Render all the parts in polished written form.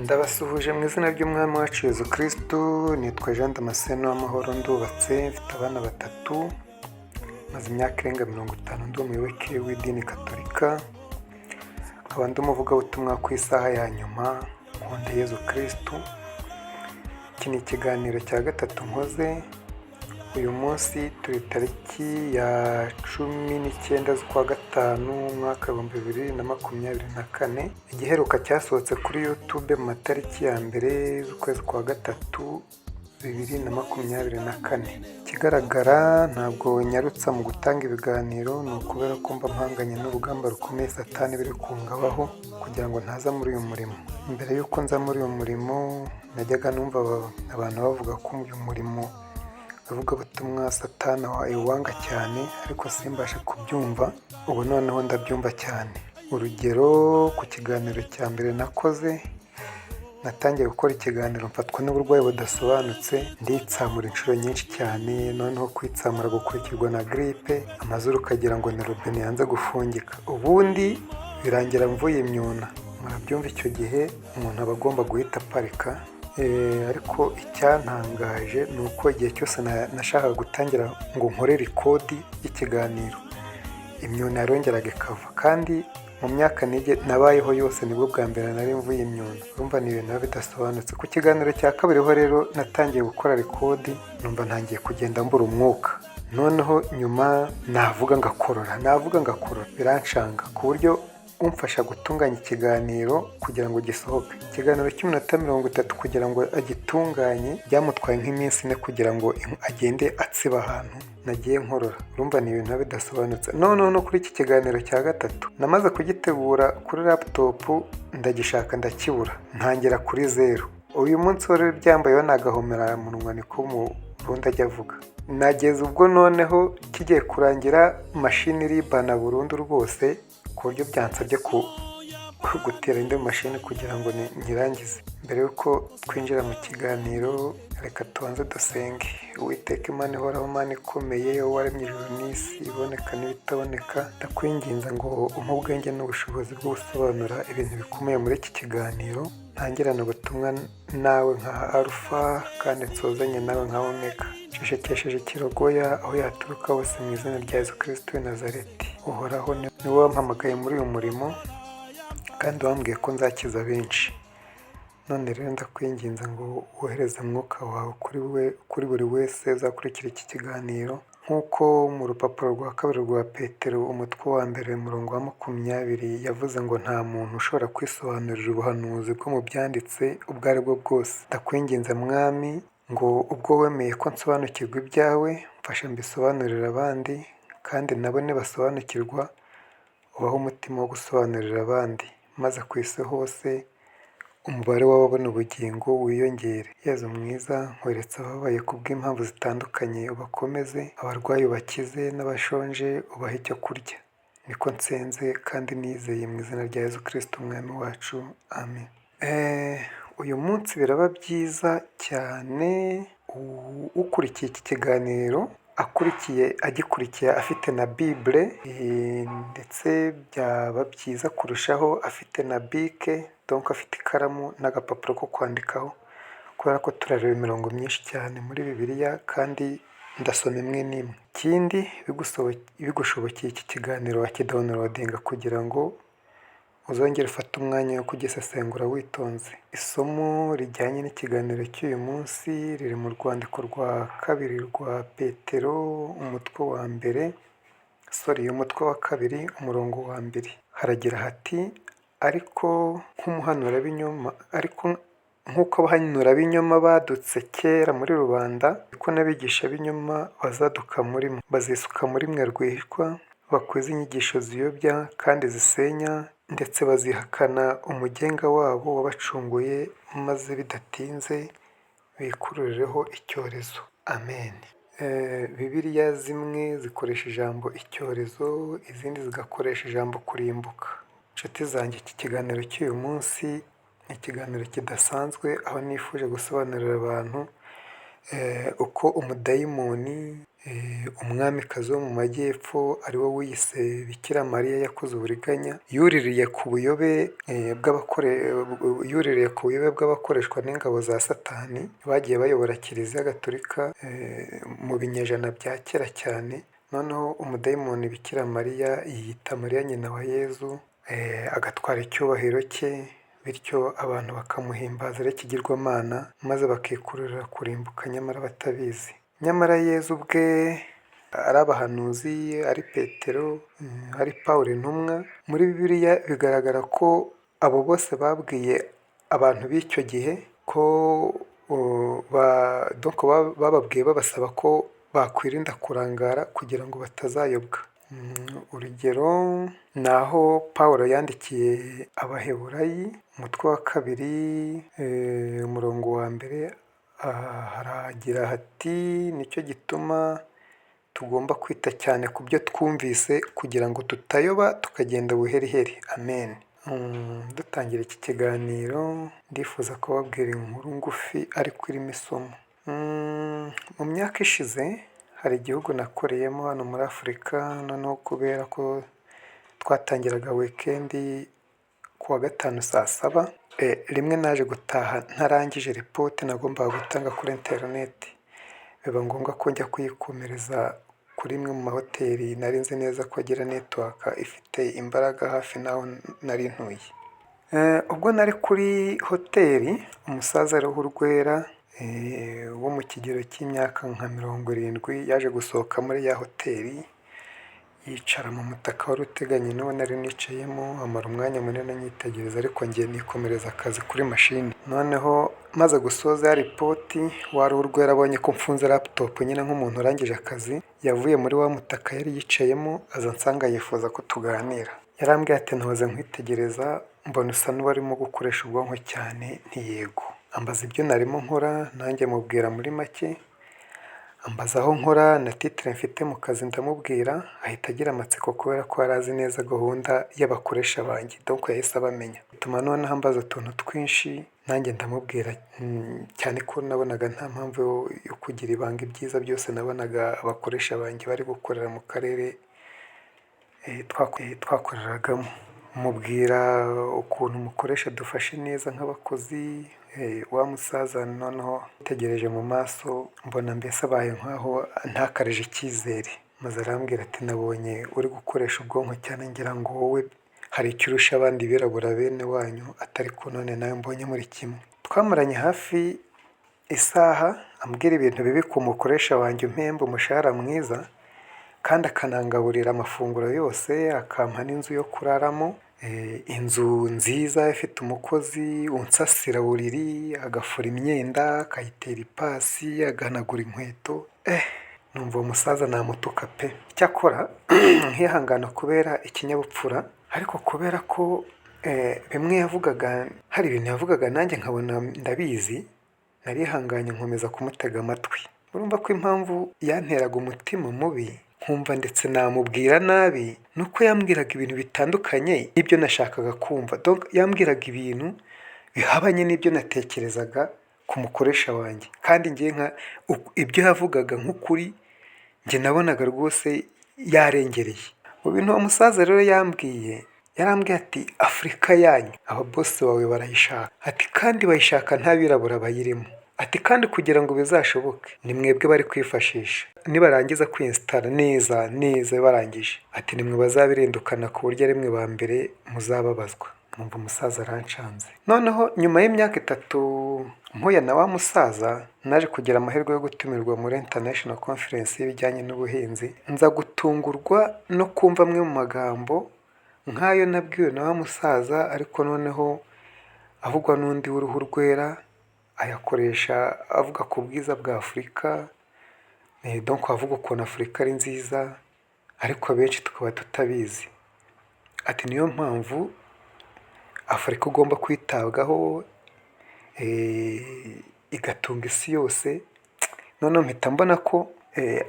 Ndabasuhuje mu izina ry'Umwami wacu Yezu Kristu. Nitwa Jean Damascene Uwamahoro, ndubatse, mfite abana batatu, maze imyaka irenga 50 ndi umuyoboke w'idini Katolika, nkaba ndi umuvugabutumwa ku isaha ya nyuma, nkunda Yezu Kristu. Iki ni ikiganiro cya gatatu nkoze. Uyu munsi turi tariki ya 19 z'ukwa gatanu, umwaka 2024. Igiheruka cyasohotse kuri YouTube mu matariki ya mbere z'ukwezi kwa gatatu 2024. Ikigaragara, ntabwo nyarutsa mu gutanga ibiganiro, ni ukubera ko mba mpanganye n'urugamba rukomeye Satani biri kungabaho kugira ngo ntaza muri uyu murimo. Mbere y'uko nza muri uyu murimo, najyaga numva abantu bavuga ko uyu murimo ivugabutumwa Satani iwanga cyane, ariko simbashe kubyumva. Ubu noneho ndabyumva cyane. Urugero, ku kiganiro cya mbere nakoze, natangiye gukora ikiganiro mfatwa n'uburwayi budasobanutse, nditsamura inshuro nyinshi cyane. Noneho kwitsamura gukurikirwa na giripe, amazuru ukagira ngo ni robine yanze gufungika, ubundi birangira mvuye imyuna. Murabyumva, icyo gihe umuntu aba agomba guhita aparika. Ariko icyantangaje ni uko igihe cyose nashakaga gutangira ngo nkore record y'ikiganiro, imyuna yarongeraga ikava. Kandi mu myaka nabayeho yose, nibwo bwa mbere nari mvuye imyuna. Urumva ni ibintu biba bidasobanutse. Ku kiganiro cya kabiri ho rero, natangiye gukora record numva ntangiye kugenda mbura umwuka. Noneho nyuma navuga ngakorora, navuga ngakorora, birancanga ku buryo umfasha gutunganya ikiganiro kugira ngo gisohoke, ikiganiro cy'iminota 30, kugira ngo agitunganye byamutwaye nk'iminsi 4 kugira ngo agende atsiba ahantu nagiye nkorora. Urumva ni ibintu biba bidasobanutse. Noneho no kuri iki kiganiro cya gatatu, namaze kugitegura kuri laptop, ndagishaka ndakibura, ntangira kuri zeru. Uyu munsi wari byambayeho ni agahomamunwa, niko mu Burundi ajya avuga. Nageze ubwo noneho kigiye kurangira, mashini iribana burundu rwose, ku buryo byansabye gutera indi mashini kugira ngo nyirangize. Mbere y'uko twinjira mu kiganiro, reka tubanze dusenge. Uwiteka Imana ihoraho, Imana ikomeye, wowe waremye ijuru n'isi, iboneka n'ibitaboneka, ndakwinginze ngo umpe ubwenge n'ubushobozi bwo gusobanura ibintu bikomeye muri iki kiganiro, ntangirane ubutumwa nawe nka Alufa kandi nsozanye nawe nka Omega. Ncecekesheje kirogoya aho yaturuka hose mu izina rya Yesu Kristo w'i Nazareti. Uhoraho, ni wowe wampamagaye muri uyu murimo kandi wambwiye ko nzakiza benshi. None rero ndakwinginze ngo wohereze Mwuka wawe kuri buri wese uzakurikira iki kiganiro, nk'uko mu rupapuro rwa kabiri rwa Petero, umutwe wa mbere, umurongo wa 20, yavuze ngo nta muntu ushobora kwisobanurira ubuhanuzi bwo mu byanditse ubwo ari bwo bwose. Ndakwinginze Mwami, ngo ubwo wemeye ko nsobanukirwa ibyawe, mfasha mbisobanurire abandi, kandi nabo nibasobanukirwa ubahe umutima wo gusobanurira abandi, maze ku isi hose umubare w'ababona ubugingo wiyongere. Yezu mwiza, nkweretse ababaye kubw'impamvu zitandukanye, ubakomeze, abarwayi ubakize, n'abashonje ubahe icyo kurya. Niko nsenze kandi nizeye mu izina rya Yezu Kristo Umwami wacu. Amen. Uyu munsi biraba byiza cyane ukurikiye iki kiganiro akurikiye, agikurikiye afite na Bible, ndetse byaba byiza kurushaho afite na bike, donc afite ikaramu n'agapapuro ko kwandikaho, kubera ko turareba imirongo myinshi cyane muri Bibiliya kandi ndasoma imwe n'imwe. Ikindi, bigushobokeye iki kiganiro wakidownloadinga kugira ngo uzongere ufate umwanya wo kugisesengura witonze. Isomo rijyanye n'ikiganiro cy'uyu munsi riri mu rwandiko rwa kabiri rwa Petero, umutwe wa mbere, sorry, umutwe wa kabiri, umurongo wa mbere. Haragira hati: "Ariko nk'umuhanurabinyoma, ariko nk'uko abahanurabinyoma badutse kera muri rubanda, niko n'abigishabinyoma bazaduka muri mwe. Bazisuka muri mwe rwihishwa, bakwize inyigisho ziyobya kandi zisenya, ndetse bazihakana umugenga wabo wabacunguye, maze bidatinze bikururireho icyorezo." Amen. Bibiliya zimwe zikoresha ijambo icyorezo, izindi zigakoresha ijambo kurimbuka. Nshuti zanjye, iki kiganiro cy'uyu munsi ni ikiganiro kidasanzwe, aho nifuje gusobanurira abantu uko umudayimoni Umwamikazi wo mu majyepfo ari we wiyise Bikira Mariya yakoze uburiganya, yuririye ku buyobe yuririye ku buyobe bw'abakoreshwa n'ingabo za Satani bagiye bayobora Kiliziya Gatolika mu binyejana bya kera cyane. Noneho umudayimoni Bikira Mariya yiyita Mariya nyina wa Yezu, agatwara icyubahiro cye, bityo abantu bakamuhimbaza ari ikigirwamana, maze bakikururira kurimbuka nyamara batabizi. Nyamara Yezu ubwe, ari abahanuzi, ari Petero, ari Pawulo intumwa, muri Bibiliya bigaragara ko abo bose babwiye abantu b'icyo gihe ko bababwiye babasaba ko bakwirinda kurangara kugira ngo batazayobwa. Urugero ni aho Pawulo yandikiye Abaheburayi, umutwe wa 2, umurongo wa 1, haragira hati: "Nicyo gituma tugomba kwita cyane ku byo twumvise kugira ngo tutayoba tukagenda buheriheri." Amen. Dutangira iki kiganiro, ndifuza kubabwira inkuru ngufi ariko irimo isomo. Mu myaka ishize hari igihugu nakoreyemo hano muri Afurika, noneho kubera ko twatangiraga weekend ku wa gatanu saa 7, rimwe naje gutaha ntarangije report nagombaga gutanga kuri interineti, biba ngombwa ko njya kuyikomereza kuri imwe mu mahoteli nari nzi neza ko agira network ifite imbaraga hafi n'aho nari ntuye. Ubwo nari kuri hoteli, umusaza w'uruhu rwera wo mu kigero cy'imyaka nka 70 yaje gusohoka muri ya hoteli, yicara mu mutaka wari uteganye n'uwo nari nicayemo, amara umwanya munini anyitegereza, ariko njye nikomereza akazi kuri mashini. Noneho maze gusoza ya report, wa ruhu rwera abonye ko mfunze laptop nyine nk'umuntu urangije akazi, yavuye muri wa mutaka yari yicayemo, aza ansanga yifuza ko tuganira. Yarambwiye ati: "Ntoze nkwitegereza mbona usa n'uwarimo gukoresha ubwonko cyane." Nti: "Yego." Ambaza ibyo narimo nkora, nanjye mubwira muri make, ambaza aho nkora na titre mfite mu kazi, ndamubwira, ahita agira amatsiko kubera ko yari azi neza gahunda y'abakoresha banjye, donc yahise abamenya. Bituma noneho ambaza utuntu twinshi, nanjye ndamubwira, cyane ko nabonaga nta mpamvu yo kugira ibanga ibyiza byose nabonaga abakoresha banjye bari gukorera mu karere twakoreragamo. Mubwira ukuntu umukoresha dufashe neza nk'abakozi, wa musaza noneho yitegereje mu maso, mbona mbese abaye nkaho ntakarije icyizere, maze arambwira ati: "Nabonye uri gukoresha ubwonko cyane, ngira ngo wowe hari icyo urusha abandi birabura bene wanyu, atari ko none nawe mbonye muri kimwe." Twamaranye hafi isaha ambwira ibintu bibi ku mukoresha wanjye umpemba umushahara mwiza, kandi akanangaburira amafunguro yose, akampa n'inzu yo kuraramo, inzu nziza ifite umukozi unsasira buriri, agafura imyenda, akayitera ipasi, agahanagura inkweto. Numva uwo musaza namutuka pe! Icyakora nkihangana kubera ikinyabupfura, ariko kubera ko bimwe yavugaga, hari ibintu yavugaga nanjye nkabona ndabizi, narihanganye nkomeza kumutega amatwi. Urumva ko impamvu yanteraga umutima mubi, nkumva ndetse namubwira nabi, ni uko yambwiraga ibintu bitandukanye n'ibyo nashakaga kumva. Yambwiraga ibintu bihabanye n'ibyo natekerezaga ku mukoresha wanjye, kandi njye nka ibyo yavugaga nk'ukuri, njye nabonaga rwose yarengereye. Mu bintu uwo musaza rero yambwiye, yarambwiye ati: "Afurika yanyu ababosi bawe barayishaka," ati: "kandi bayishaka nta birabura bayirimo," ati: "kandi kugira ngo bizashoboke ni mwebwe bari kwifashisha nibarangiza kwinstalla neza neza barangije," ati: "nimwe bazabirindukana ku buryo ari mwe ba mbere muzababazwa." Numva umusaza arancanze. Noneho nyuma y'imyaka 3 mpuye na wa musaza, naje kugira amahirwe yo gutumirwa muri international conference y'ibijyanye n'ubuhinzi, nza gutungurwa no kumva amwe mu magambo nk'ayo nabwiwe na wa musaza, ariko noneho avugwa n'undi w'uruhu rwera, ayakoresha avuga ku bwiza bwa Afurika, donc avuga ukuntu Afurika ari nziza, ariko abenshi tukaba tutabizi. Ati: "Niyo mpamvu Afurika igomba kwitabwaho, igatunga isi yose." Noneho mpita mbona ko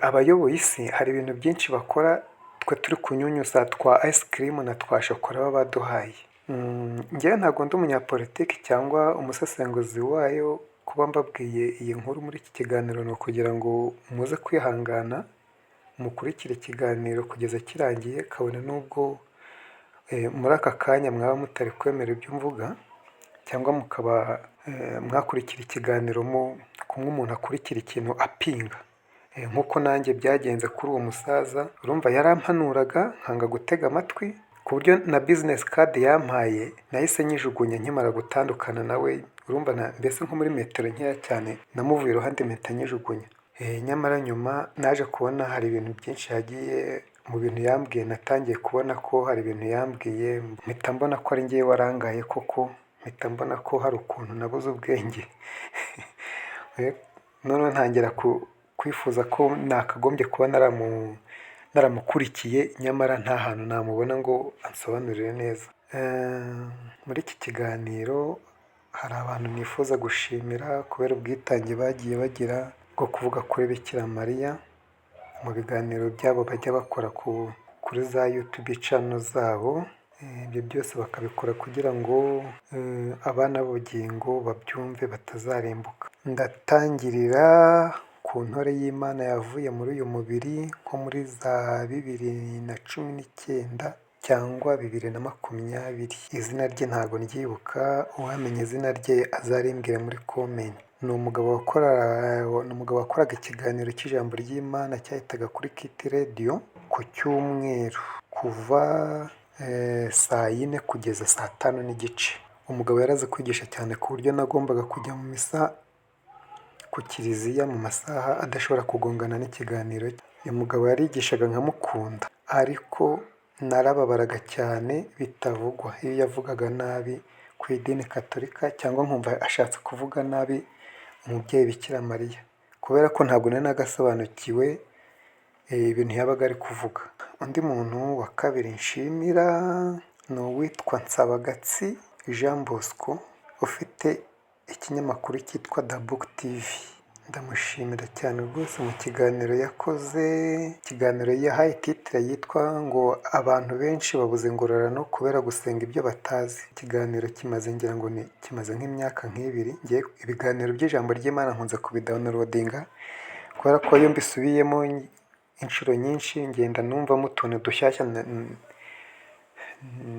abayoboye isi hari ibintu byinshi bakora twe turi kunyunyuza twa ice cream na twa shokora baba baduhaye. Njyewe ntabwo ndi umunyapolitiki cyangwa umusesenguzi wayo, kuba mbabwiye iyi nkuru muri iki kiganiro ni ukugira ngo muze kwihangana. Mukurikire ikiganiro kugeza kirangiye, kabone n'ubwo muri aka kanya mwaba mutari kwemera ibyo mvuga, cyangwa mukaba mwakurikira ikiganiro kumwe umuntu akurikira ikintu apinga, nk'uko nanjye byagenze kuri uwo musaza. Urumva yarampanuraga nkanga gutega amatwi, ku buryo na business card yampaye nahise nyijugunya nkimara gutandukana nawe. Urumva mbese nko muri metero nkeya cyane namuvuye iruhande mpita nyijugunya. Nyamara nyuma naje kubona hari ibintu byinshi yagiye mu bintu yambwiye, natangiye kubona ko hari ibintu yambwiye mpita mbona ko ari njyewe warangaye koko, mpita mbona ko hari ukuntu nabuze ubwenge, noneho ntangira kwifuza ko nakagombye kuba naramukurikiye, nyamara nta hantu namubona ngo ansobanurire neza. Muri iki kiganiro hari abantu nifuza gushimira kubera ubwitange bagiye bagira bwo kuvuga kuri Bikira Mariya mu biganiro byabo bajya bakora kuri za YouTube channel zabo. Ibyo byose bakabikora kugira ngo abana b'ubugingo babyumve batazarimbuka. Ndatangirira ku ntore y'Imana yavuye muri uyu mubiri nko muri za 2019 cyangwa 2020. Izina rye ntabwo ndyibuka, uwamenya izina rye azarimbwire muri comment. Ni umugabo wakoraga ikiganiro cy'ijambo ry'Imana cyahitaga kuri KT Radio ku cyumweru kuva saa yine kugeza saa tanu n'igice. Umugabo yari azi kwigisha cyane ku buryo nagombaga kujya mu misa ku kiliziya mu masaha adashobora kugongana n'ikiganiro cye. Uyu mugabo yarigishaga nkamukunda, ariko narababaraga cyane bitavugwa iyo yavugaga nabi ku idini Katolika, cyangwa nkumva ashatse kuvuga nabi umubyeyi Bikira Mariya, kubera ko ntabwo nari nagasobanukiwe ibintu yabaga ari kuvuga. Undi muntu wa kabiri nshimira ni uwitwa Nsabagatsi Jean Bosco ufite ikinyamakuru cyitwa The Book TV. Ndamushimira cyane rwose mu kiganiro yakoze, ikiganiro yahaye titre yitwa ngo "Abantu benshi babuze ingororano kubera gusenga ibyo batazi". Ikiganiro kimaze, ngira ngo ni kimaze nk'imyaka nk'ibiri. Ibiganiro by'ijambo ry'Imana nkunze kubidownloadinga kubera ko iyo mbisubiyemo inshuro nyinshi ngenda numvamo utuntu dushyashya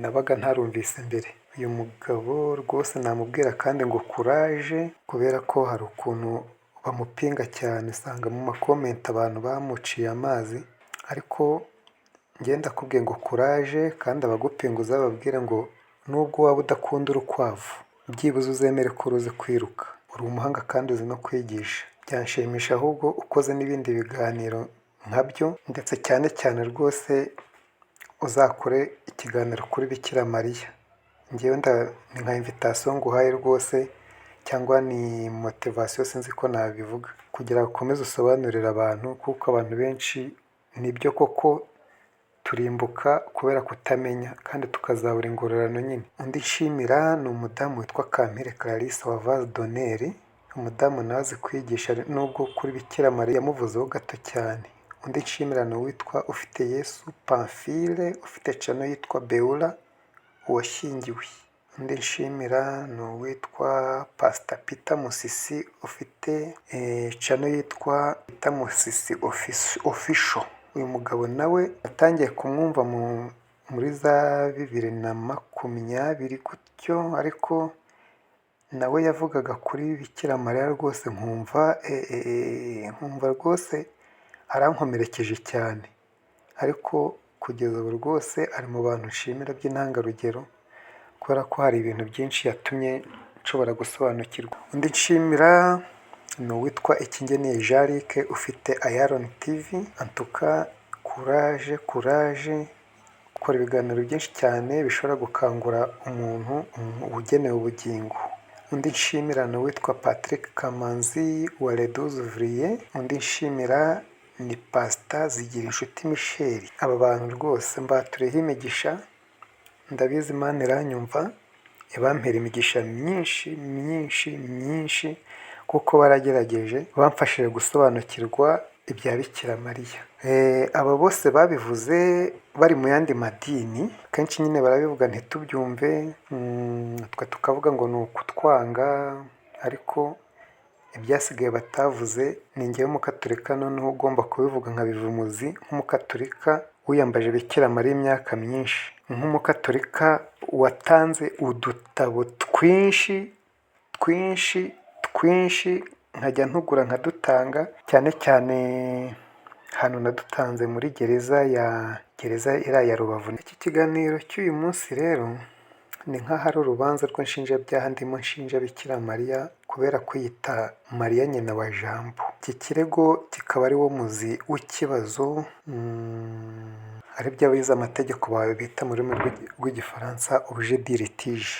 nabaga ntarumvise mbere. Uyu mugabo rwose namubwira kandi ngo courage, kubera ko hari ukuntu bamupinga cyane, usanga mu ma comment abantu bamuciye amazi, ariko njye ndakubwiye ngo courage, kandi abagupinga uzababwire ngo nubwo waba udakunda urukwavu, byibuze uzemere ko ruzi kwiruka. Uri umuhanga kandi uzi no kwigisha. Byanshimisha ahubwo ukoze n'ibindi biganiro nkabyo, ndetse cyane cyane rwose uzakore ikiganiro kuri Bikira Mariya. Njyewe ni nka invitation nguhaye rwose, cyangwa ni motivation, sinzi ko nabivuga, kugira ngo ukomeze usobanurire abantu, kuko abantu benshi nibyo koko turimbuka kubera kutamenya kandi tukazabura ingororano nyine. Undi nshimira ni umudamu witwa Kampire Clarisse wa Vase d'Honneur. Umudamu nawe azi kwigisha, nubwo kuri Bikira Mariya yamuvuzeho gato cyane. Undi nshimira ni uwitwa Ufiteyesu Pamphile ufite channel yitwa Beula Uwashyingiwe. Undi nshimira ni uwitwa Pastor Peter Musisi ufite channel yitwa Peter Musisi Official. Uyu mugabo nawe natangiye kumwumva muri za 2020 gutyo, ariko nawe yavugaga kuri Bikira Mariya rwose nkumva rwose arankomerekeje cyane, ariko kugeza ubu rwose ari mu bantu nshimira by'intangarugero, kubera ko hari ibintu byinshi yatumye nshobora gusobanukirwa. Undi nshimira ni uwitwa Ikingeneye Jean Luc ufite Ayaloni TV. Antuka courage, courage, ukora ibiganiro byinshi cyane bishobora gukangura umuntu ugenewe ubugingo. Undi nshimira ni uwitwa Patrick Kamanzi wa Les Douze Ouvriers. Undi nshimira ni Pastor Zigirinshuti Michel. Aba bantu rwose mbaturiyeho imigisha, ndabizi Imana iranyumva, ibampera imigisha myinshi myinshi myinshi, kuko baragerageje bamfashije gusobanukirwa ibya Bikira Mariya. Aba bose babivuze bari mu yandi madini, akenshi nyine barabivuga ntitubyumve, twe tukavuga ngo ni ukutwanga, ariko Ibyasigaye batavuze ni njyewe Umukatorika noneho ugomba kubivuga nkabiva umuzi, nk'Umukatorika wiyambaje Bikira Mariya imyaka myinshi, nk'Umukatorika watanze udutabo twinshi twinshi twinshi, nkajya ntugura nkadutanga, cyane cyane ahantu nadutanze muri gereza ya gereza iriya ya Rubavu. Iki kiganiro cy'uyu munsi rero ni nk'aho ari urubanza rw'inshinjabyaha ndimo nshinja Bikira Mariya kubera kwiyita Mariya nyina wa Jambo. Iki kirego kikaba ari wo muzi w'ikibazo, aribyo abize amategeko bawe bita mu rurimi rw'Igifaransa objet du litige.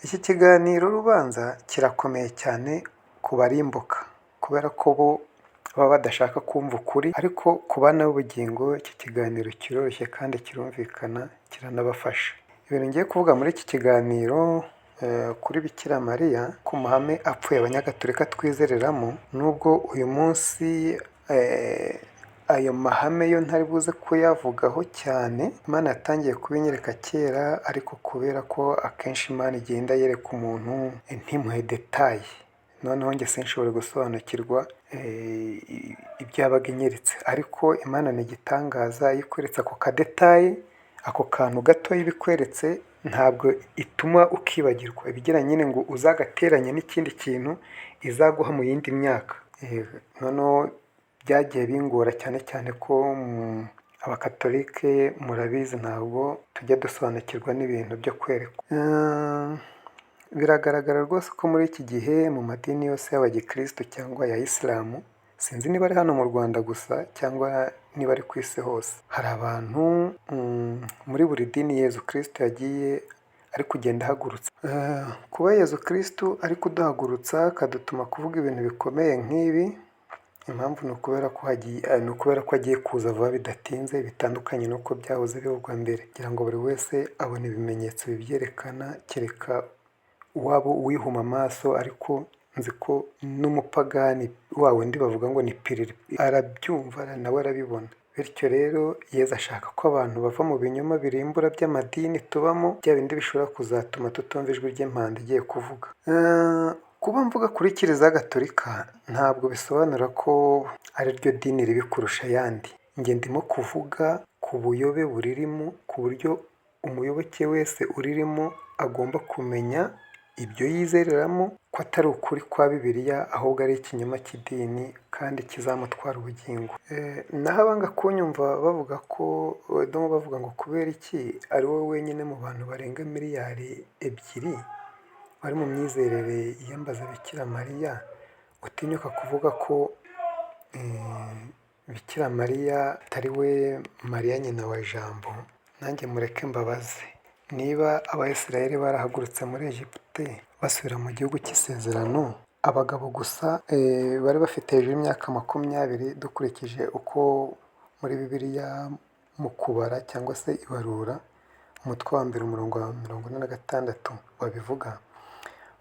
Iki kiganiro rubanza kirakomeye cyane ku barimbuka kubera ko bo baba badashaka kumva ukuri, ariko ku bana b'ubugingo iki kiganiro kiroroshye kandi kirumvikana, kiranabafasha. Ibintu ngiye kuvuga muri iki kiganiro kuri Bikira Mariya, ku mahame apfuye Abanyagatolika twizereramo, nubwo uyu munsi ayo mahame yo ntari buze kuyavugaho cyane. Imana yatangiye kubinyereka kera, ariko kubera ko akenshi Imana igenda yereka umuntu ntimuhe détails, noneho njye sinshobore gusobanukirwa ibyo yabaga inyeretse. Ariko Imana ni igitangaza, iyo ikweretse ako ka détail, ako kantu gatoya ibikweretse, ntabwo ituma ukibagirwa, iba igira nyine ngo uzagateranye n'ikindi kintu izaguha mu yindi myaka. Noneho byagiye bingora cyane cyane ko Abakatolike murabizi ntabwo tujya dusobanukirwa n'ibintu byo kwerekwa. Biragaragara rwose ko muri iki gihe mu madini yose yaba gikristo cyangwa aya isilamu, sinzi niba ari hano mu Rwanda gusa cyangwa niba ari ku isi hose, hari abantu muri buri dini Yezu Kristo yagiye ari kugenda ahagurutsa. Kuba Yezu Kristo ari kuduhagurutsa akadutuma kuvuga ibintu bikomeye nk'ibi, impamvu ni ukubera ko agiye kuza vuba bidatinze, bitandukanye n'uko byahoze bivugwa mbere. Kugira ngo buri wese abone ibimenyetso bibyerekana, kereka waba uwihuma amaso, ariko nzi ko n'umupagani wa wundi bavuga ngo ni piriri arabyumva, nawe arabibona. Bityo rero Yezu ashaka ko abantu bava mu binyoma birimbura by'amadini tubamo, bya bindi bishobora kuzatuma tutumva ijwi ry'impanda igiye kuvuga. Kuba mvuga kuri Kiliziya Gatolika ntabwo bisobanura ko ari ryo dini ribi kurusha ayandi. Njye ndimo kuvuga ku buyobe buririmo, ku buryo umuyoboke wese uririmo agomba kumenya ibyo yizereramo ko atari ukuri kwa Bibiliya, ahubwo ari ikinyoma cy'idini kandi kizamutwara ubugingo. Naho abanga kunyumva bavuga ko bavuga ngo kubera iki ari wowe wenyine mu bantu barenga miliyari 2 bari mu myizerere yiyambaza Bikira Mariya utinyuka kuvuga ko Bikira Mariya atari we Mariya nyina wa Jambo, nanjye mureke mbabaze: niba Abayisiraheli barahagurutse muri Egiputa basubira mu gihugu cy'isezerano, abagabo gusa bari bafite hejuru y'imyaka 20, dukurikije uko muri Bibiliya mu Kubara cyangwa se Ibarura, umutwe wa mbere umurongo wa 46 babivuga,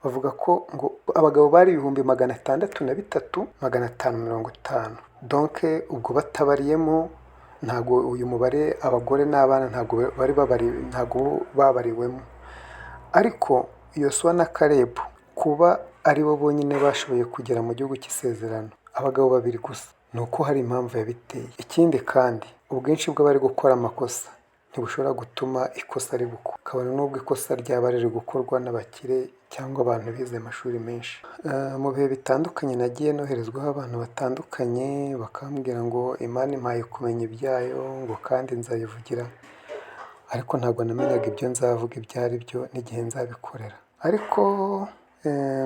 bavuga ko ngo abagabo bari 603,550. Donc ubwo batabariyemo, ntabwo uyu mubare abagore n'abana ntabwo bari babari, ntabwo babariwemo. Ariko Yosuwa na Kalebu kuba ari bo bonyine bashoboye kugera mu gihugu cy'isezerano, abagabo babiri gusa, ni uko hari impamvu yabiteye. Ikindi kandi, ubwinshi bw'abari gukora amakosa ntibushobora gutuma ikosa riba uko, kabone n'ubwo ikosa ryaba riri gukorwa n'abakire cyangwa abantu bize amashuri menshi. Mu bihe bitandukanye nagiye noherezwaho abantu batandukanye bakambwira ngo Imana impaye kumenya ibyayo, ngo kandi nzayivugira, ariko ntabwo namenyaga ibyo nzavuga ibyo ari byo n'igihe nzabikorera. Ariko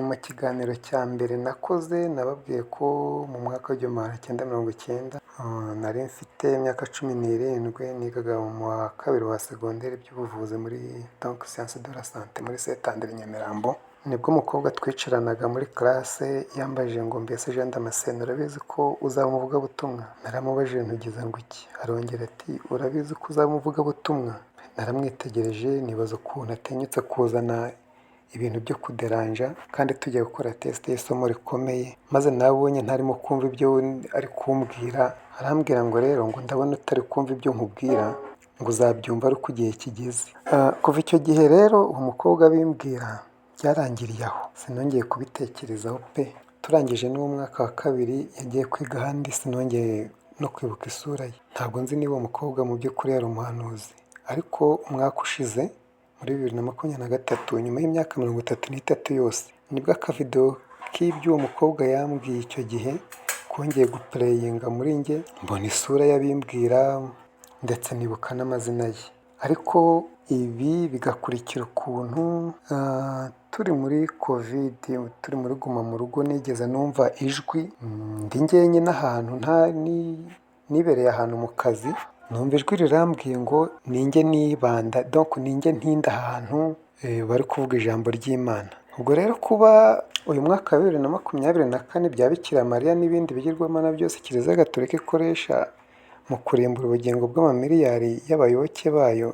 mu kiganiro cya mbere nakoze nababwiye ko mu mwaka w'1990 nari mfite imyaka 17, nigaga mu wa kabiri wa segonderi by'ubuvuzi muri donc science de la santé muri Saint André Nyamirambo, nibwo umukobwa twicaranaga muri classe yambajije ngo: "Mbese Jean Damascene, urabizi ko uzaba umuvugabutumwa?" Naramubajije ntugize ngo iki? Arongera ati: "Urabizi ko uzaba umuvugabutumwa?" Naramwitegereje nibaza ukuntu atinyutse kuzana ibintu byo kuderanja kandi tujya gukora test y'isomo rikomeye, maze nawe ubonye ntarimo kumva ibyo ari kumbwira, arambwira ngo: "Rero ngo ndabona utari kumva ibyo nkubwira, ngo uzabyumva ari uko igihe kigeze." Kuva icyo gihe rero uwo mukobwa abimbwira byarangiriye aho, sinongeye kubitekerezaho pe. Turangije n'uwo mwaka wa kabiri yagiye kwiga ahandi, sinongeye no kwibuka isura ye. Ntabwo nzi niba uwo mukobwa mu by'ukuri yari umuhanuzi, ariko umwaka ushize muri 2023, nyuma y'imyaka 33 yose, nibwo akavidewo k'ibyo uwo mukobwa yambwiye icyo gihe kongeye guplayinga muri njye, mbona isura y'abimbwira ndetse nibuka n'amazina ye. Ariko ibi bigakurikira ukuntu turi muri Covid, turi muri guma mu rugo, nigeze numva ijwi ndi njyenyine ahantu nta nibereye ahantu mu kazi, numva ijwi rirambwiye ngo ninjye nibanda, donc ninjye ntinda ahantu bari kuvuga ijambo ry'Imana. Ubwo rero kuba uyu mwaka wa 2024 bya Bikira Mariya n'ibindi bigirwamana byose Kiliziya Gatolika ikoresha mu kurimbura ubugingo bw'amamiliyari y'abayoboke bayo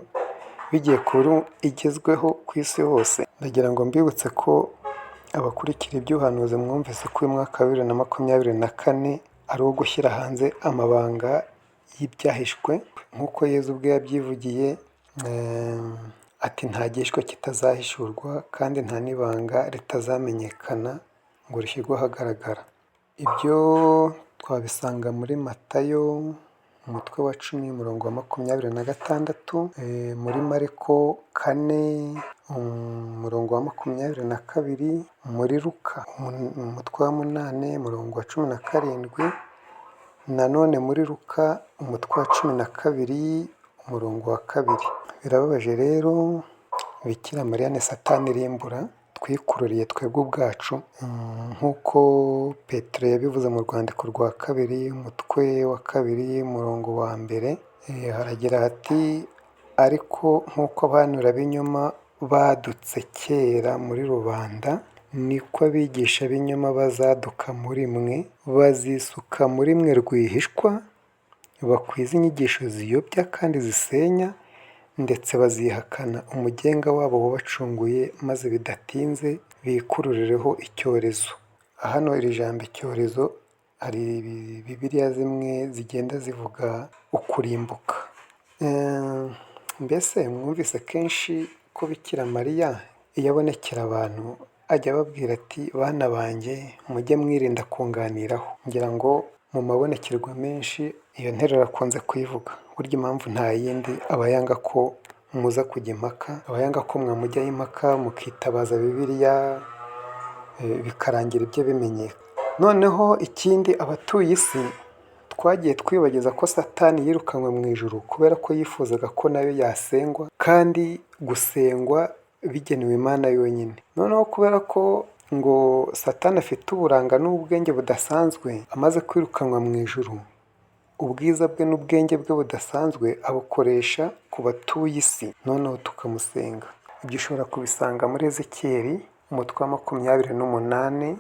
bigiye kuba igezweho ku isi hose, ndagira ngo mbibutse ko abakurikira iby'ubuhanuzi mwumvise ko uyu mwaka wa 2024 ari uwo gushyira hanze amabanga y'ibyahishwe, nk'uko Yezu ubwe yabyivugiye ati nta gihishwe kitazahishurwa kandi nta n'ibanga ritazamenyekana ngo rishyirwe ahagaragara. Ibyo twabisanga muri Matayo umutwe wa 10 umurongo wa 26, muri Mariko 4 umurongo wa 22, muri Luka umutwe wa 8 umurongo wa 17, nanone muri Luka umutwe wa 12 umurongo wa 2. Birababaje rero, Bikira Mariya ni Satani irimbura twikururiye twebwe ubwacu, nk'uko Petero yabivuze mu rwandiko rwa kabiri umutwe wa 2 umurongo wa 1, haragira hati ariko nk'uko abahanurabinyoma badutse kera muri rubanda, niko abigisha b'ibinyoma bazaduka muri mwe, bazisuka muri mwe rwihishwa, bakwiza inyigisho ziyobya kandi zisenya, ndetse bazihakana umugenga wabo wabacunguye, maze bidatinze bikururireho icyorezo. Hano iri jambo icyorezo, hari Bibiliya zimwe zigenda zivuga ukurimbuka. Mbese mwumvise kenshi ko Bikira Mariya iyo abonekera abantu ajya ababwira ati bana banjye mujye mwirinda kunganiraho. Ngira ngo mu mabonekerwa menshi iyo nteruro akunze kuyivuga. Burya impamvu nta yindi, aba yanga ko muza kujya impaka, aba yanga ko mwamujyaho impaka mukitabaza Bibiliya, bikarangira ibyo bimenyekana. Noneho ikindi, abatuye isi twagiye twibagiza ko Satani yirukanwe mu ijuru kubera ko yifuzaga ko nayo yasengwa, kandi gusengwa bigenewe Imana yonyine. Noneho kubera ko ngo Satani afite uburanga n'ubwenge budasanzwe, amaze kwirukanwa mu ijuru, ubwiza bwe n'ubwenge bwe budasanzwe abukoresha ku batuye isi, noneho tukamusenga. Ibyo ushobora kubisanga muri Ezekiyeli umutwe wa 28,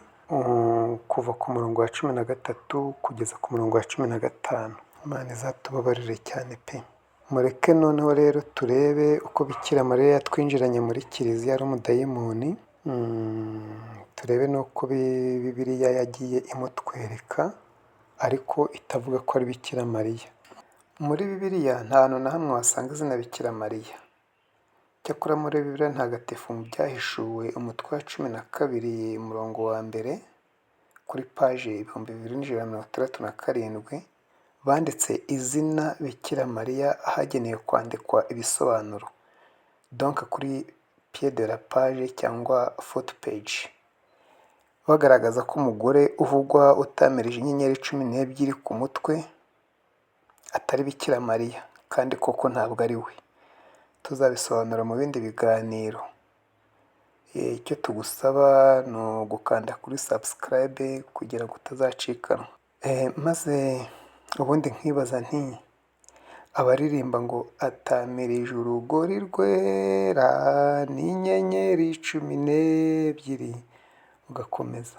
kuva ku murongo wa 13 kugeza ku murongo wa 15. Imana izatubabarire cyane pe. Mureke noneho rero turebe uko Bikira Mariya yatwinjiranye muri Kiliziya ari umudayimoni, turebe n'uko Bibiliya yagiye imutwereka ariko itavuga ko ari Bikira Mariya. Muri Bibiliya nta hantu na hamwe wasanga izina Bikira Mariya. Cyakora muri Bibiliya Ntagatifu mu Byahishuwe umutwe wa 12 umurongo wa 1 kuri paje 2167, banditse izina Bikira Mariya ahagenewe kwandikwa ibisobanuro, donc kuri pied de la page cyangwa foot page, bagaragaza ko umugore uvugwa utamirije inyenyeri 12 ku mutwe atari Bikira Mariya, kandi koko ntabwo ari we. Tuzabisobanura mu bindi biganiro. Icyo tugusaba ni ugukanda kuri subscribe kugira ngo utazacikanwa. Maze ubundi nkibaza nti abaririmba ngo atamirije urugori rwera n'inyenyeri 12, ugakomeza,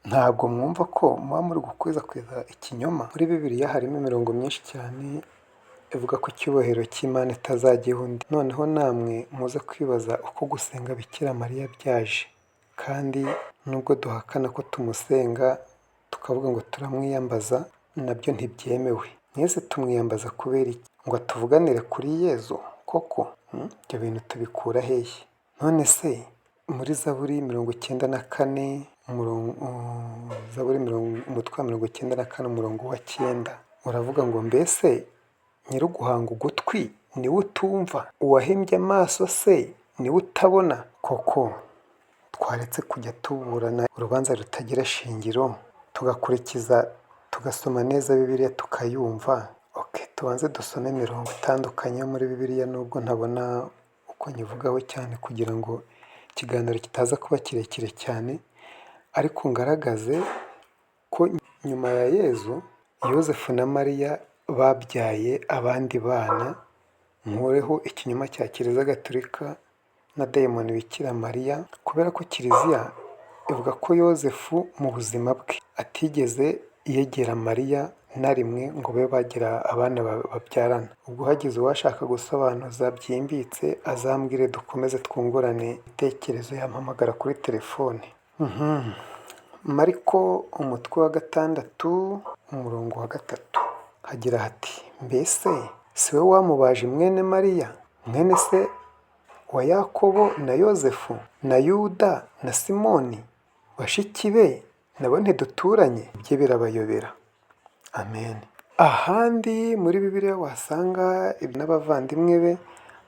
ntabwo mwumva ko muba muri gukwirakwiza ikinyoma? Muri Bibiliya harimo imirongo myinshi cyane ivuga ko icyubahiro cy'Imana itazajya undi. Noneho namwe muze kwibaza uko gusenga Bikira Mariya byaje, kandi nubwo duhakana ko tumusenga tukavuga ngo turamwiyambaza, nabyo ntibyemewe. Mwese tumwiyambaza kubera iki? Ngo atuvuganire kuri Yezu koko? Ibyo bintu tubikura hehe? None se muri Zaburi 94 Zaburi umutwe wa 94 umurongo wa 9 uravuga ngo mbese nyir'uguhanga ugutwi niwe utumva, uwahimbye amaso se niwe utabona? Koko twaretse kujya tuburana urubanza rutagira shingiro, tugakurikiza tugasoma neza Bibiliya tukayumva. Okay, tubanze dusome imirongo itandukanye yo muri Bibiliya, nubwo ntabona uko nyivugaho cyane kugira ngo ikiganiro kitaza kuba kirekire cyane, ariko ngaragaze ko nyuma ya Yezu, Yozefu na Mariya babyaye abandi bana, nkureho ikinyoma cya Kiliziya Gatolika na dayimoni Bikira Mariya, kubera ko Kiliziya ivuga ko Yozefu mu buzima bwe atigeze yegera Mariya na rimwe ngo babe bagira abana babyarana. Ubwo hagize uwashaka gusobanuza byimbitse azambwire, dukomeze twungurane ibitekerezo, yampamagara kuri telefone. Mariko umutwe wa 6 umurongo wa 3 hagira hati mbese si we wamubaje mwene Mariya, mwene se wa Yakobo na Yozefu na Yuda na Simoni, bashiki be nabo ntiduturanye? Ibye birabayobera. Amen. Ahandi muri Bibiliya wasanga n'abavandimwe be,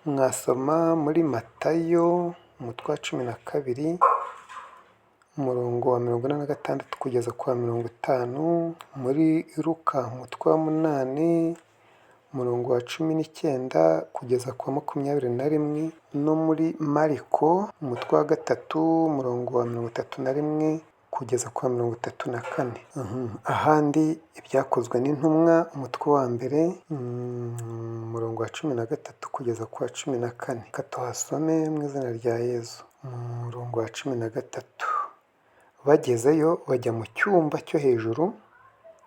mwasoma muri Matayo umutwe wa 12 umurongo wa 46 kugeza ku wa 50, muri Luka umutwe wa 8 umurongo wa 19 kugeza ku wa 21, no muri Mariko umutwe wa 3 umurongo wa 31 kugeza ku wa 34. Ahandi ibyakozwe n'intumwa umutwe wa 1 umurongo wa 13 kugeza ku wa 14. Reka tuhasome mu izina rya Yezu. Umurongo wa 13, bagezeyo bajya mu cyumba cyo hejuru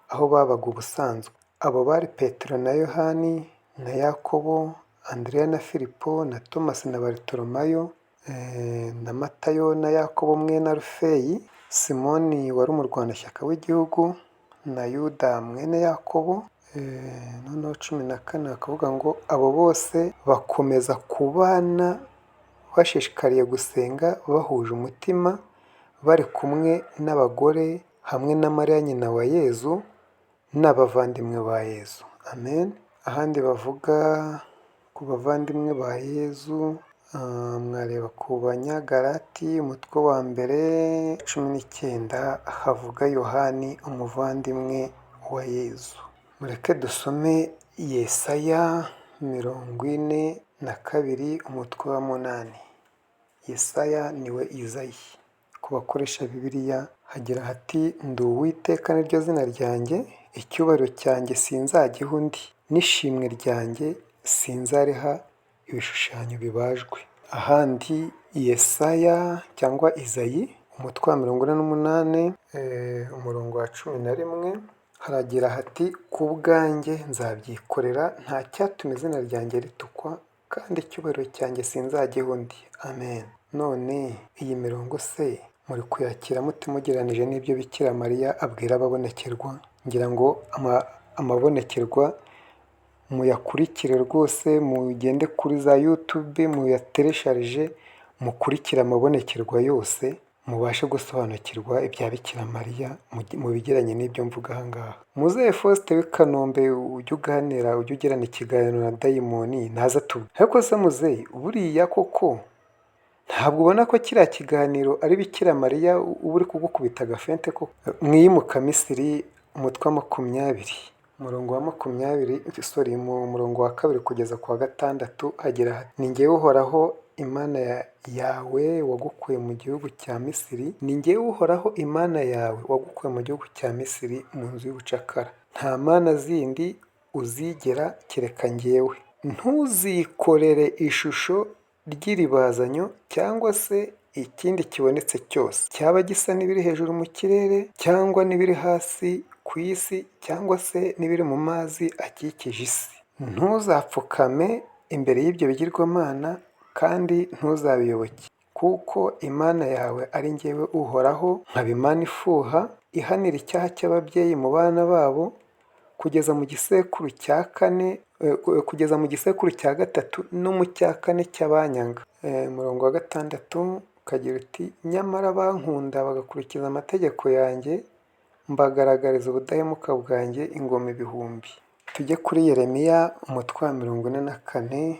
aho babaga ubusanzwe. Abo bari Petero na Yohani na Yakobo, Andereya na Filipo na Tomasi na Barutolomayo na Matayo na Yakobo mwene Alufeyi, Simoni wari umurwanashyaka w'igihugu na Yuda mwene Yakobo. Noneho 14 bakavuga ngo abo bose bakomeza kubana bashishikariye gusenga bahuje umutima, bari kumwe n'abagore hamwe na Mariya nyina wa Yezu n'abavandimwe ba Yezu. Amen. Ahandi bavuga ku bavandimwe ba Yezu, mwareba ku Banyagalati umutwe wa 1 19 havuga Yohani umuvandimwe wa Yezu. Mureke dusome Yesaya 42 umutwe wa 8. Yesaya niwe Izayi. Ku bakoresha Bibiliya hagira hati ndi Uwiteka niryo zina ryanjye, icyubahiro cyanjye sinzagiha undi, n'ishimwe ryanjye sinzariha ibishushanyo bibajwe. Ahandi Yesaya cyangwa Izayi umutwe wa 48 umurongo wa 11 haragira hati ku bwanjye nzabyikorera, nta cyatuma izina ryanjye ritukwa, kandi icyubahiro cyanjye sinzagiha undi. Amen. None iyi mirongo se muri kuyakira mute mugereranije n'ibyo Bikira Mariya abwira ababonekerwa? Ngira ngo amabonekerwa muyakurikire rwose, mugende kuri za YouTube muyateresharije, mukurikire amabonekerwa yose, mubashe gusobanukirwa ibya Bikira Mariya mu bigeranye n'ibyo mvuga aha ngaha. Muzehe Faustin w'i Kanombe ujya uganira, ujya ugirana ikiganiro na dayimoni naza tubwire. Ariko se muzehe, buriya koko ntabwo ubona ko kiriya kiganiro ari Bikira Mariya uba uri kugukubita agafente koko? Mwiyimuka Misiri umutwe wa 20 umurongo wa 20, sorry, mu murongo wa 2 kugeza ku wa 6 hagira hati ni njyewe Uhoraho Imana yawe wagukuye mu gihugu cya Misiri, ni njyewe Uhoraho Imana yawe wagukuye mu gihugu cya Misiri mu nzu y'ubucakara. Nta mana zindi uzigera kereka njyewe. Ntuzikorere ishusho ry'iribazanyo cyangwa se ikindi kibonetse cyose, cyaba gisa n'ibiri hejuru mu kirere cyangwa n'ibiri hasi ku isi cyangwa se n'ibiri mu mazi akikije isi. Ntuzapfukame imbere y'ibyo bigirwamana kandi ntuzabiyoboke, kuko Imana yawe ari njyewe Uhoraho, nkaba Imana ifuha, ihanira icyaha cy'ababyeyi mu bana babo kugeza mu gisekuru cya 4, kugeza mu gisekuru cya 3 no mu cya 4 cy'abanyanga. Umurongo wa 6, Ukagira uti nyamara bankunda bagakurikiza amategeko yanjye, mbagaragariza ubudahemuka bwanjye ingoma ibihumbi. Tujye kuri Yeremiya umutwe wa 44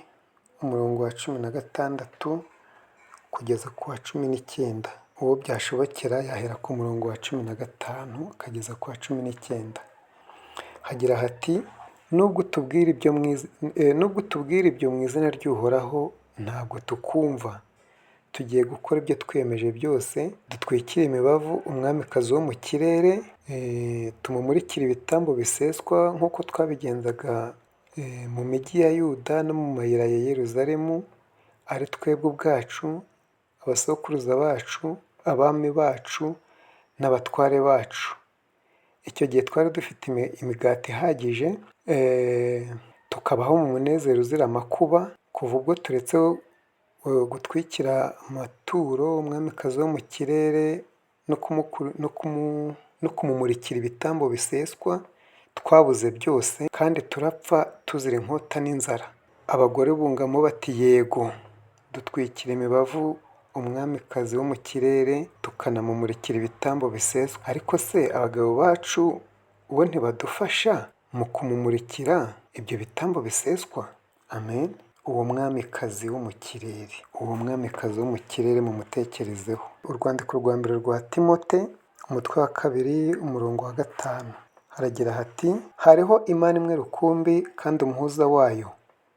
umurongo wa 16 kugeza ku wa 19. Uwo byashobokera yahera ku murongo wa 15 akageza ku wa 19. Hagira hati nubwo utubwira ibyo mu izina ry'Uhoraho ntabwo tukumva. Tugiye gukora ibyo twiyemeje byose, dutwikire imibavu umwamikazi wo mu kirere, tumumurikire ibitambo biseswa nk'uko twabigenzaga mu mijyi ya Yuda no mu mayira ya Yeruzalemu, ari twebwe ubwacu, abasokuruza bacu, abami bacu n'abatware bacu. Icyo gihe twari dufite imigati ihagije, tukabaho mu munezero uzira amakuba, kuva ubwo turetse gutwikira amaturo umwamikazi wo mu kirere no kumumurikira ibitambo biseswa, twabuze byose kandi turapfa tuzira inkota n'inzara. Abagore bungamo bati yego, dutwikira imibavu umwamikazi wo mu kirere, tukanamumurikira ibitambo biseswa. Ariko se abagabo bacu bo ntibadufasha mu kumumurikira ibyo bitambo biseswa? Amen. Uwo mwamikazi wo mu kirere, uwo mwamikazi wo mu kirere mumutekerezeho. Urwandiko rwa mbere rwa Timote umutwe wa 2 umurongo wa 5 haragira hati hariho Imana imwe rukumbi kandi umuhuza wayo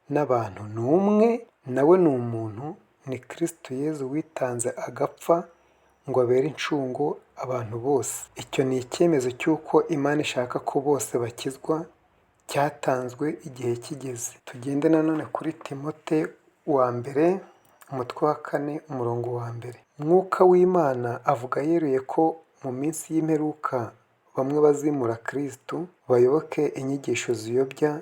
n'abantu ni umwe, nawe ni umuntu, ni Kristo Yezu witanze agapfa ngo abere incungu abantu bose. Icyo ni icyemezo cy'uko Imana ishaka ko bose bakizwa, cyatanzwe igihe kigeze. Tugende nanone kuri Timote wa mbere umutwe wa 4 umurongo wa 1. Mwuka w'Imana avuga yeruye ko mu minsi y'imperuka bamwe bazimura Kristo bayoboke inyigisho ziyobya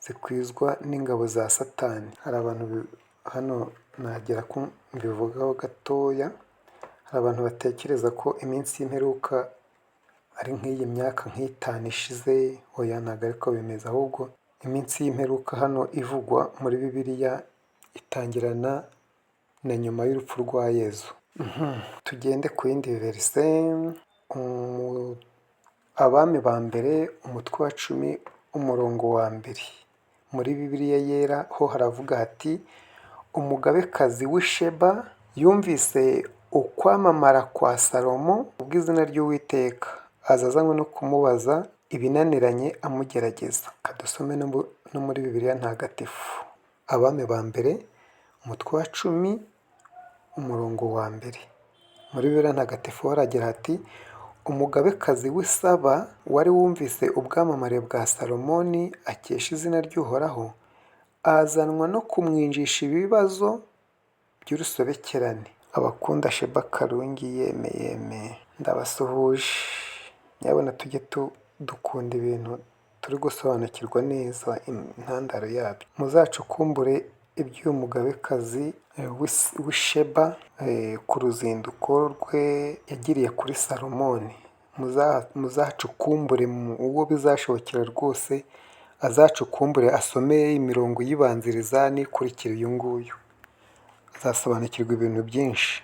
zikwizwa n'ingabo za Satani. Hari abantu hano nagera ko mbivugaho gatoya, hari abantu batekereza ko iminsi y'imperuka ari nk'iyi myaka nk'itanu ishize. Oya, ntabwo ariko bimeze, ahubwo iminsi y'imperuka hano ivugwa muri Bibiliya itangirana na nyuma y'urupfu rwa Yezu. Tugende ku yindi verise, Abami ba mbere umutwe wa 10 umurongo wa 1. Muri Bibiliya yera ho haravuga hati umugabekazi w'i Sheba yumvise ukwamamara kwa Salomo ubw'izina ry'Uwiteka, aza azanywe no kumubaza ibinaniranye amugerageza. Kadusome no muri Bibiliya ntagatifu. Abami ba mbere umutwe wa 10 umurongo wa 1. Muri Bibiliya ntagatifu haragira hati umugabekazi w'i Saba wari wumvise ubwamamare bwa Salomoni akesha izina ry'Uhoraho, azanwa no kumwinjisha ibibazo by'urusobekerane. Abakunda Sheba Karungi yeme yeme, ndabasuhuje. Nyabuna tujye dukunda ibintu turi gusobanukirwa neza intandaro yabyo. Muzacukumbure iby'uyu mugabekazi w'i Sheba ku ruzinduko rwe yagiriye kuri Salomoni. Muzacukumbure, uwo bizashobokera rwose azacukumbure asome imirongo iyibanziriza n'ikurikira uyu nguyu, azasobanukirwa ibintu byinshi.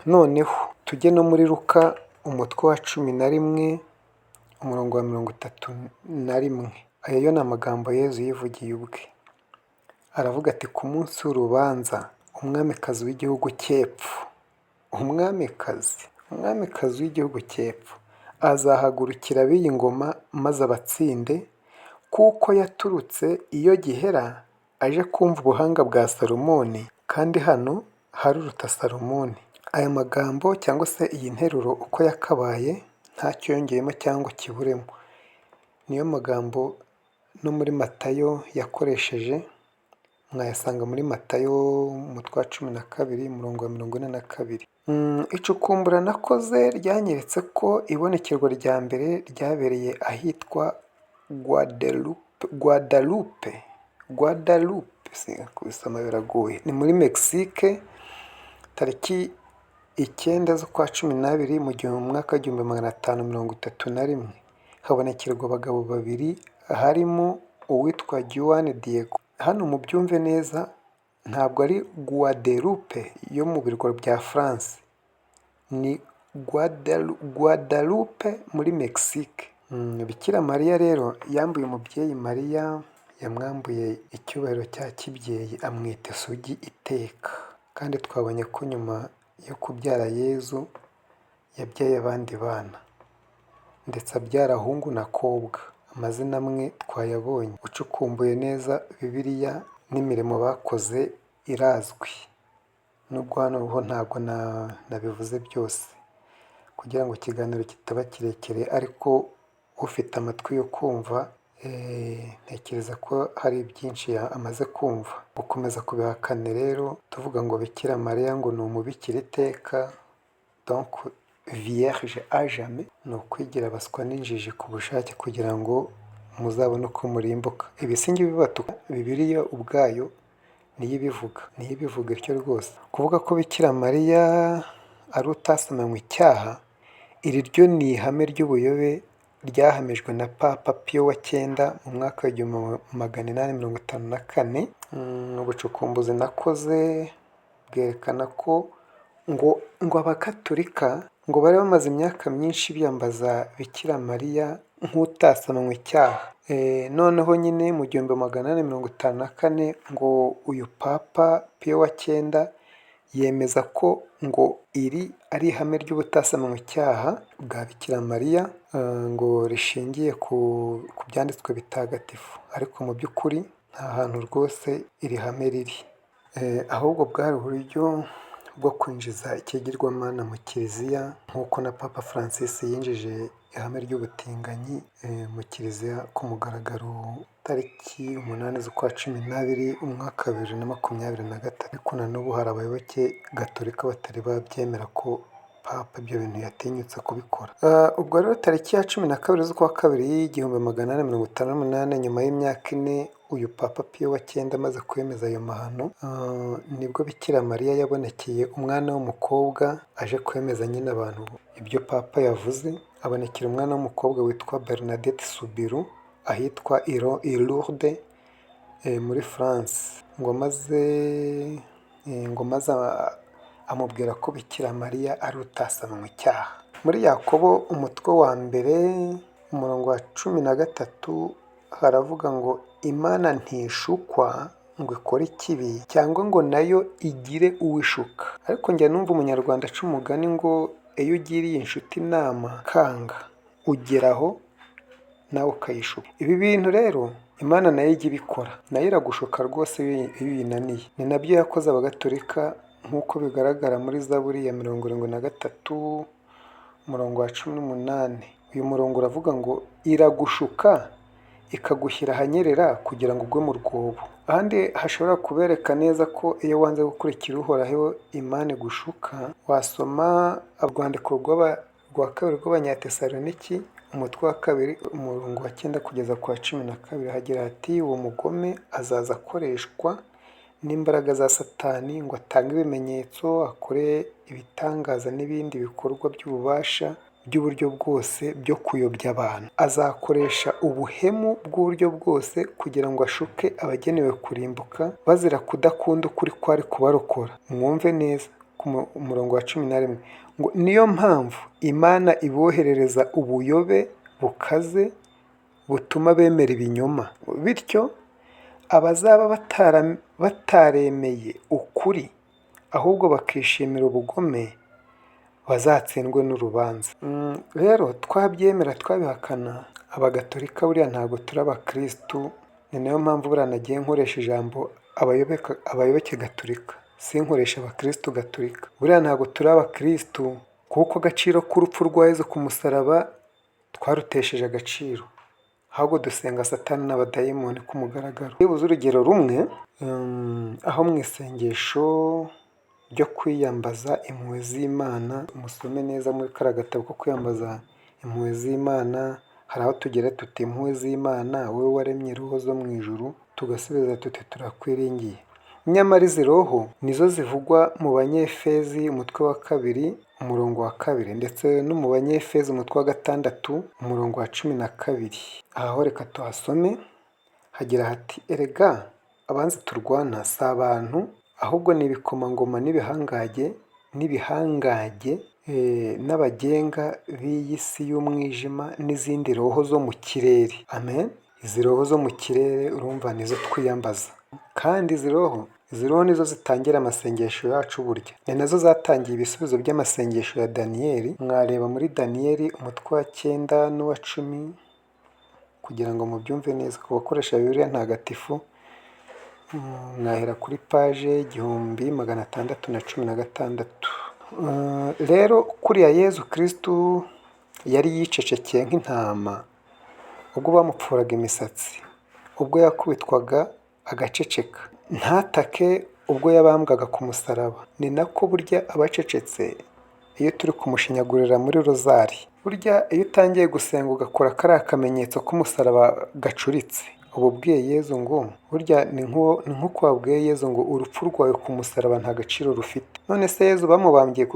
Noneho tujye no muri Luka umutwe wa 11 umurongo wa 31. Aya yo ni amagambo Yezu yivugiye ubwe. Aravuga ati ku munsi w'urubanza umwamikazi w'igihugu cy'epfo, umwamikazi w'igihugu cy'epfo azahagurukira ab'iyi ngoma maze abatsinde, kuko yaturutse iyo gihera aje kumva ubuhanga bwa Salomoni, kandi hano haruruta Salomoni. Aya magambo cyangwa se iyi nteruro uko yakabaye ntacyo yongeyemo cyangwa kiburemo, niyo magambo no muri Matayo yakoresheje, mwayasanga muri Matayo umutwe wa 12 umurongo wa 42. Icukumbura nakoze ryanyeretse ko ibonekerwa rya mbere ryabereye ahitwa Guadalupe, kubisoma biragoye, ni muri Mexique, tariki 9 z'ukwa 12 mu mwaka w'1531. Habonekerwa abagabo babiri harimo uwitwa Juan Diego. Hano mubyumve neza, Ntabwo ari Guadeloupe yo mu birwa bya France, ni Guadalupe muri Mexique. Bikira Mariya rero yambuye umubyeyi Mariya, yamwambuye icyubahiro cya kibyeyi, amwita isugi iteka. Kandi twabonye ko nyuma yo kubyara Yezu yabyaye abandi bana, ndetse abyara ahungu na kobwa. Amazina amwe twayabonye. Ucukumbuye neza Bibiliya n'imirimo bakoze irazwi, nubwo hano ho ntabwo nabivuze byose kugira ngo ikiganiro kitaba kirekire, ariko ufite amatwi yo kumva ntekereza ko hari byinshi amaze kumva. Gukomeza kubihakana rero tuvuga ngo Bikira Mariya ngo ni umubikira iteka, donc vierge à jamais, ni ukwigira abaswa n'injiji ku bushake kugira ngo muzabone uko murimbuka. Ibi si njye ubibatuka, Bibiliya ubwayo niyo ibivuga, niyo ibivuga ityo rwose. Kuvuga ko Bikira Mariya ari utasamanywe icyaha, iri ryo ni ihame ry'ubuyobe ryahamijwe na Papa Piyo wa cyenda mu mwaka w'1854. Ubucukumbuzi nakoze bwerekana ko ngo Abagatolika ngo bari bamaze imyaka myinshi biyambaza Bikira Mariya nk'utasamanywe icyaha. Noneho nyine mu 1854 ngo uyu Papa Piyo wa cyenda yemeza ko ngo iri ari ihame ry'ubutasamanywe icyaha bwa Bikira Mariya, ngo rishingiye ku byanditswe bitagatifu, ariko mu by'ukuri nta hantu rwose iri hame riri, ahubwo bwari uburyo bwo kwinjiza ikigirwamana mu kiliziya, nk'uko na Papa Francis yinjije ihame ry'ubutinganyi mu kiliziya ku mugaragaro tariki 8 z'ukwa 12 umwaka wa 2023, ariko na n'ubu hari abayoboke gatolika batari babyemera ko Papa ibyo bintu yatinyutse kubikora. Ubwo rero tariki ya 12 z'ukwa kabiri 1858, nyuma y'imyaka 4 uyu Papa Piyo wa cyenda amaze kwemeza ayo mahano, nibwo Bikira Mariya yabonekeye umwana w'umukobwa aje kwemeza nyine abantu ibyo Papa yavuze, abonekera umwana w'umukobwa witwa Bernadette Soubirous ahitwa i Lourdes muri France, ngo maze amubwira ko Bikira Mariya ari utasamanywe icyaha. Muri Yakobo umutwe wa mbere umurongo wa 13 haravuga ngo Imana ntishukwa ngo ikore ikibi cyangwa ngo nayo igire uwo ishuka. Ariko njya numva Umunyarwanda aca umugani ngo iyo ugiriye inshuti inama kanga ugeraho nawe ukayishuka. Ibi bintu rero Imana nayo ijya ibikora, nayo iragushuka rwose iyo uyinaniye. Ni nabyo yakoze Abagatolika nk'uko bigaragara muri Zaburi ya 73 umurongo wa 18. Uyu murongo uravuga ngo iragushuka ikagushyira ahanyerera kugira ngo ugwe mu rwobo. Ahandi hashobora kubereka neza ko iyo wanze gukurikira Uhoraho Imana igushuka, wasoma urwandiko rwa kabiri rw'Abanyatesaloniki umutwe wa kabiri umurongo wa 9 kugeza ku wa 12, hagira hati uwo mugome azaza akoreshwa n'imbaraga za Satani ngo atange ibimenyetso, akore ibitangaza n'ibindi bikorwa by'ububasha by'uburyo bwose byo kuyobya abantu. Azakoresha ubuhemu bw'uburyo bwose kugira ngo ashuke abagenewe kurimbuka bazira kudakunda ukuri kwari kubarokora. Mwumve neza ku murongo wa 11 ngo niyo mpamvu Imana iboherereza ubuyobe bukaze butuma bemera ibinyoma, bityo abazaba bataremeye ukuri ahubwo bakishimira ubugome bazatsindwe n'urubanza. Rero twabyemera twabihakana, Abagatolika buriya ntabwo turi abakirisitu, ni nayo mpamvu buriya nagiye nkoresha ijambo abayoboke gatolika, sinkoresha abakirisitu gatolika. Buriya ntabwo turi abakirisitu kuko agaciro k'urupfu rwa Yezu ku musaraba twarutesheje agaciro, ahubwo dusenga Satani n'abadayimoni ku mugaragaro. Nibuze urugero rumwe, aho mu isengesho ryo kwiyambaza impuhwe z'Imana, musome neza muri kariya gatabo ko kwiyambaza impuhwe z'Imana, hari aho tugera tuti impuhwe z'Imana wowe waremye roho zo mu ijuru, tugasubiza tuti turakwiringiye. Nyamara izi roho nizo zivugwa mu Banyefezi umutwe wa kabiri umurongo wa 2 ndetse no mu Banyefezi umutwe wa 6 umurongo wa 12. Aha ho reka tuhasome, hagira hati erega Abanzi turwana si abantu, ahubwo ni ibikomangoma n'ibihangange n'abagenga b'iyi si y'umwijima n'izindi roho zo mu kirere. Amen. Izi roho zo mu kirere urumva nizo twiyambaza, kandi izi roho nizo zitangira amasengesho yacu burya, ni nazo zatangiye ibisubizo by'amasengesho ya Daniyeli. Mwareba muri Daniyeli umutwe wa 9 n'uwa 10 kugira ngo mubyumve neza. Ku bakoresha Bibiliya ntagatifu mwahera kuri paje 1616. Rero kuriya Yezu Kristu yari yicecekeye nk'intama ubwo bamupfuraga imisatsi, ubwo yakubitwaga agaceceka, ntatake ubwo yabambwaga ku musaraba, ni nako burya abacecetse iyo turi kumushinyagurira muri rozari. Burya iyo utangiye gusenga ugakora kariya kamenyetso k'umusaraba gacuritse, uba ubwiye Yezu ngo burya ni nk'uko wabwiye Yezu ngo urupfu rwawe ku musaraba nta gaciro rufite. None se Yezu bamubambye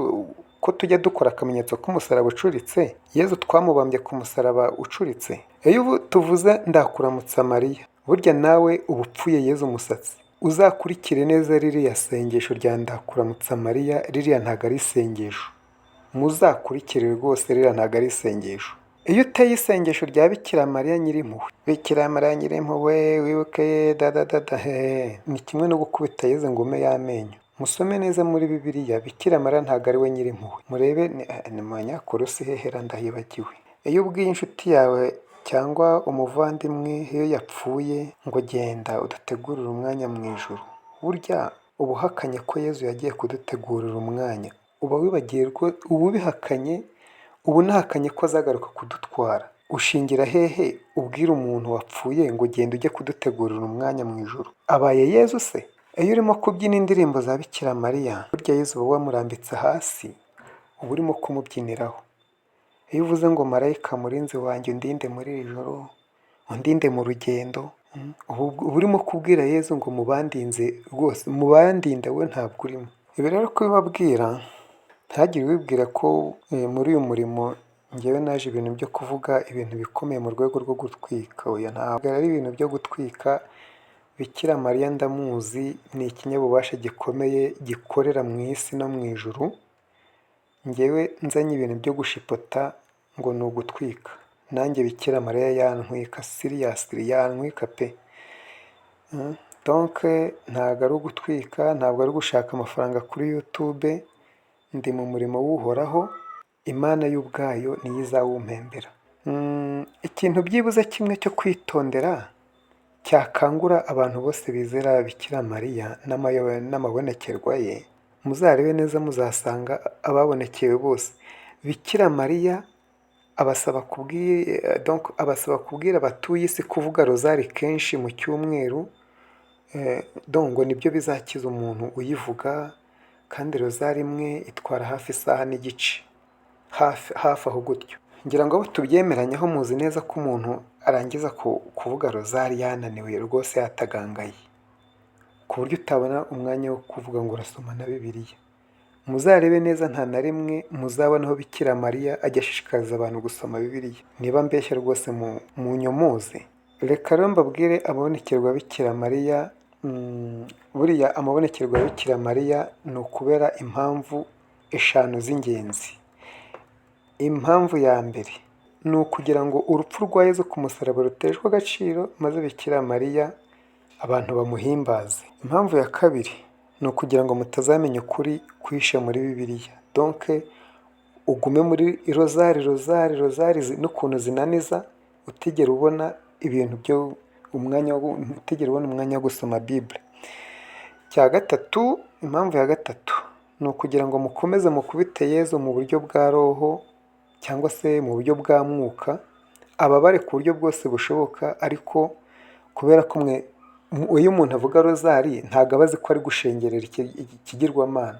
ko tujya dukora akamenyetso k'umusaraba ucuritse, Yezu twamubambye ku musaraba ucuritse? Iyo tuvuze ndakuramutsa Mariya, burya nawe uba upfuye Yezu umusatsi. Uzakurikire neza ririya sengesho rya ndakuramutsa Mariya, ririya ntabwo ari isengesho. Muzakurikire rwose, ririya ntabwo ari isengesho. Iyo uteye isengesho rya Bikira Mariya Nyirimpuhwe, Bikira Mariya Nyirimpuhwe wibuke dadadada he, ni kimwe no gukubita Yezu ingumi y'amenyo. Musome neza muri Bibiliya, Bikira Mariya ntabwo ari we Nyirimpuhwe. Murebe ni mu Banyakolosi hehera ndahibagiwe. Iyo ubwiye inshuti yawe cyangwa umuvandimwe iyo yapfuye ngo genda udutegurire umwanya mu ijuru, burya uba uhakanye ko Yezu yagiye kudutegurira umwanya. Uba wibagiwe, uba ubihakanye, uba unahakanye ko azagaruka kudutwara. Ushingira hehe ubwira umuntu wapfuye ngo genda ujye kudutegurira umwanya mu ijuru? Abaye Yezu se? Iyo urimo kubyina indirimbo za Bikira Mariya, burya Yezu uba wamurambitse hasi, uba urimo kumubyiniraho. Iyo uvuze ngo marayika murinzi wanjye undinde muri iri joro, undinde mu rugendo, uba urimo kubwira Yezu ngo mubandinze rwose, mubandinda we ntabwo urimo. Ibi rero kubibabwira, ntihagire uwibwira ko muri uyu murimo njyewe naje ibintu byo kuvuga ibintu bikomeye mu rwego rwo gutwika. Oya, ntabwo ari ibintu byo gutwika. Bikira Mariya ndamuzi, ni ikinyabubasha gikomeye gikorera mu isi no mu ijuru. Njyewe nzanye ibintu byo gushipota ngo ni ugutwika, nanjye Bikira Mariya yantwika, seriously yantwika pe. Donc ntabwo ari ugutwika, ntabwo ari ugushaka amafaranga kuri YouTube, ndi mu murimo w'Uhoraho, Imana yo ubwayo niyo izawumpembera. Ikintu byibuze kimwe cyo kwitondera cyakangura abantu bose bizera Bikira Mariya n'amabonekerwa ye, muzarebe neza muzasanga ababonekewe bose Bikira Mariya abasaba kubwira abatuye isi kuvuga rozari kenshi mu cyumweru, ngo nibyo bizakiza umuntu uyivuga, kandi rozari imwe itwara hafi isaha n'igice, hafi aho gutyo. Ngira ngo abo tubyemeranyeho muzi neza ko umuntu arangiza kuvuga rozari yananiwe rwose yatagangaye, ku buryo utabona umwanya wo kuvuga ngo urasoma na Bibiliya. Muzarebe neza nta na rimwe muzabona aho Bikira Mariya ajya ashishikariza abantu gusoma Bibiliya. Niba mbeshya rwose munyomoze. Reka rero mbabwire amabonekerwa ya Bikira Mariya. Buriya amabonekerwa ya Bikira Mariya ni ukubera impamvu 5 z'ingenzi. Impamvu ya mbere ni ukugira ngo urupfu rwa Yezu ku musaraba ruteshwe agaciro, maze Bikira Mariya abantu bamuhimbaze. Impamvu ya kabiri ni ukugira ngo mutazamenya ukuri kwihishe muri Bibiliya. Donc ugume muri rozari rozari rozari n'ukuntu zinaniza, utigera ubona ibintu byo umwanya, utigera ubona umwanya wo gusoma Bible. Cya gatatu, impamvu ya gatatu ni ukugira ngo mukomeze mukubite Yezu mu buryo bwa roho cyangwa se mu buryo bwa mwuka, ababare ku buryo bwose bushoboka, ariko kubera ko mwe iyo umuntu avuga rozari ntabwo aba azi ko ari gushengerera ikigirwamana.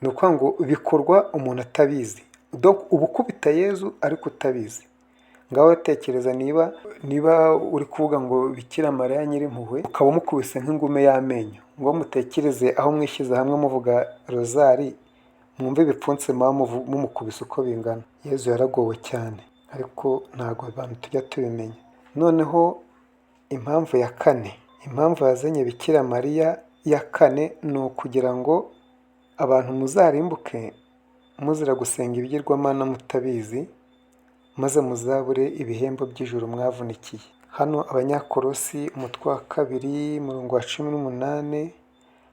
Ni ukuvuga ngo bikorwa umuntu atabizi. Donc uba ukubita Yezu ariko utabizi. Ngaho tekereza niba uri kuvuga ngo Bikira Mariya Nyirimpuhwe, ukaba umukubise nk'ingume y'amenyo, ngo mutekereze aho mwishyize hamwe muvuga rozari, mwumve ibipfunsi muba mumukubise uko bingana. Yezu yaragowe cyane, ariko ntabwo abantu tujya tubimenya. Noneho impamvu ya kane Impamvu yazanye Bikira Mariya ya kane ni ukugira ngo abantu muzarimbuke muzira gusenga ibigirwamana mutabizi, maze muzabure ibihembo by'ijuru mwavunikiye. Hano Abanyakolosi umutwe wa 2 umurongo wa 18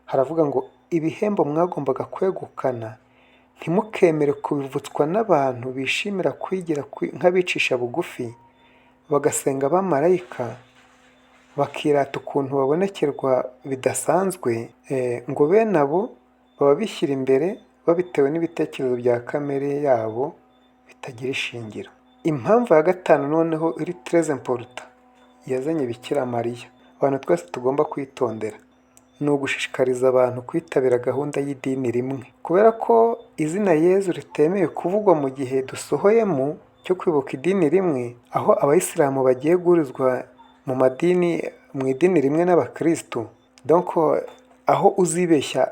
haravuga ngo ibihembo mwagombaga kwegukana ntimukemere kubivutswa n'abantu bishimira kwigira nk'abicisha bugufi, bagasenga abamarayika, bakirata ukuntu babonekerwa bidasanzwe, ngo bene abo baba bishyira imbere babitewe n'ibitekerezo bya kamere yabo bitagira ishingiro. Impamvu ya gatanu noneho iri très important yazanye Bikira Mariya, abantu twese tugomba kwitondera, ni ugushishikariza abantu kwitabira gahunda y'idini rimwe. Kubera ko izina Yezu ritemewe kuvugwa mu gihe dusohoyemo cyo kwibuka idini rimwe, aho abayisilamu bagiye guhurizwa mu madini, mu idini rimwe n'abakirisitu, donc aho uzibeshya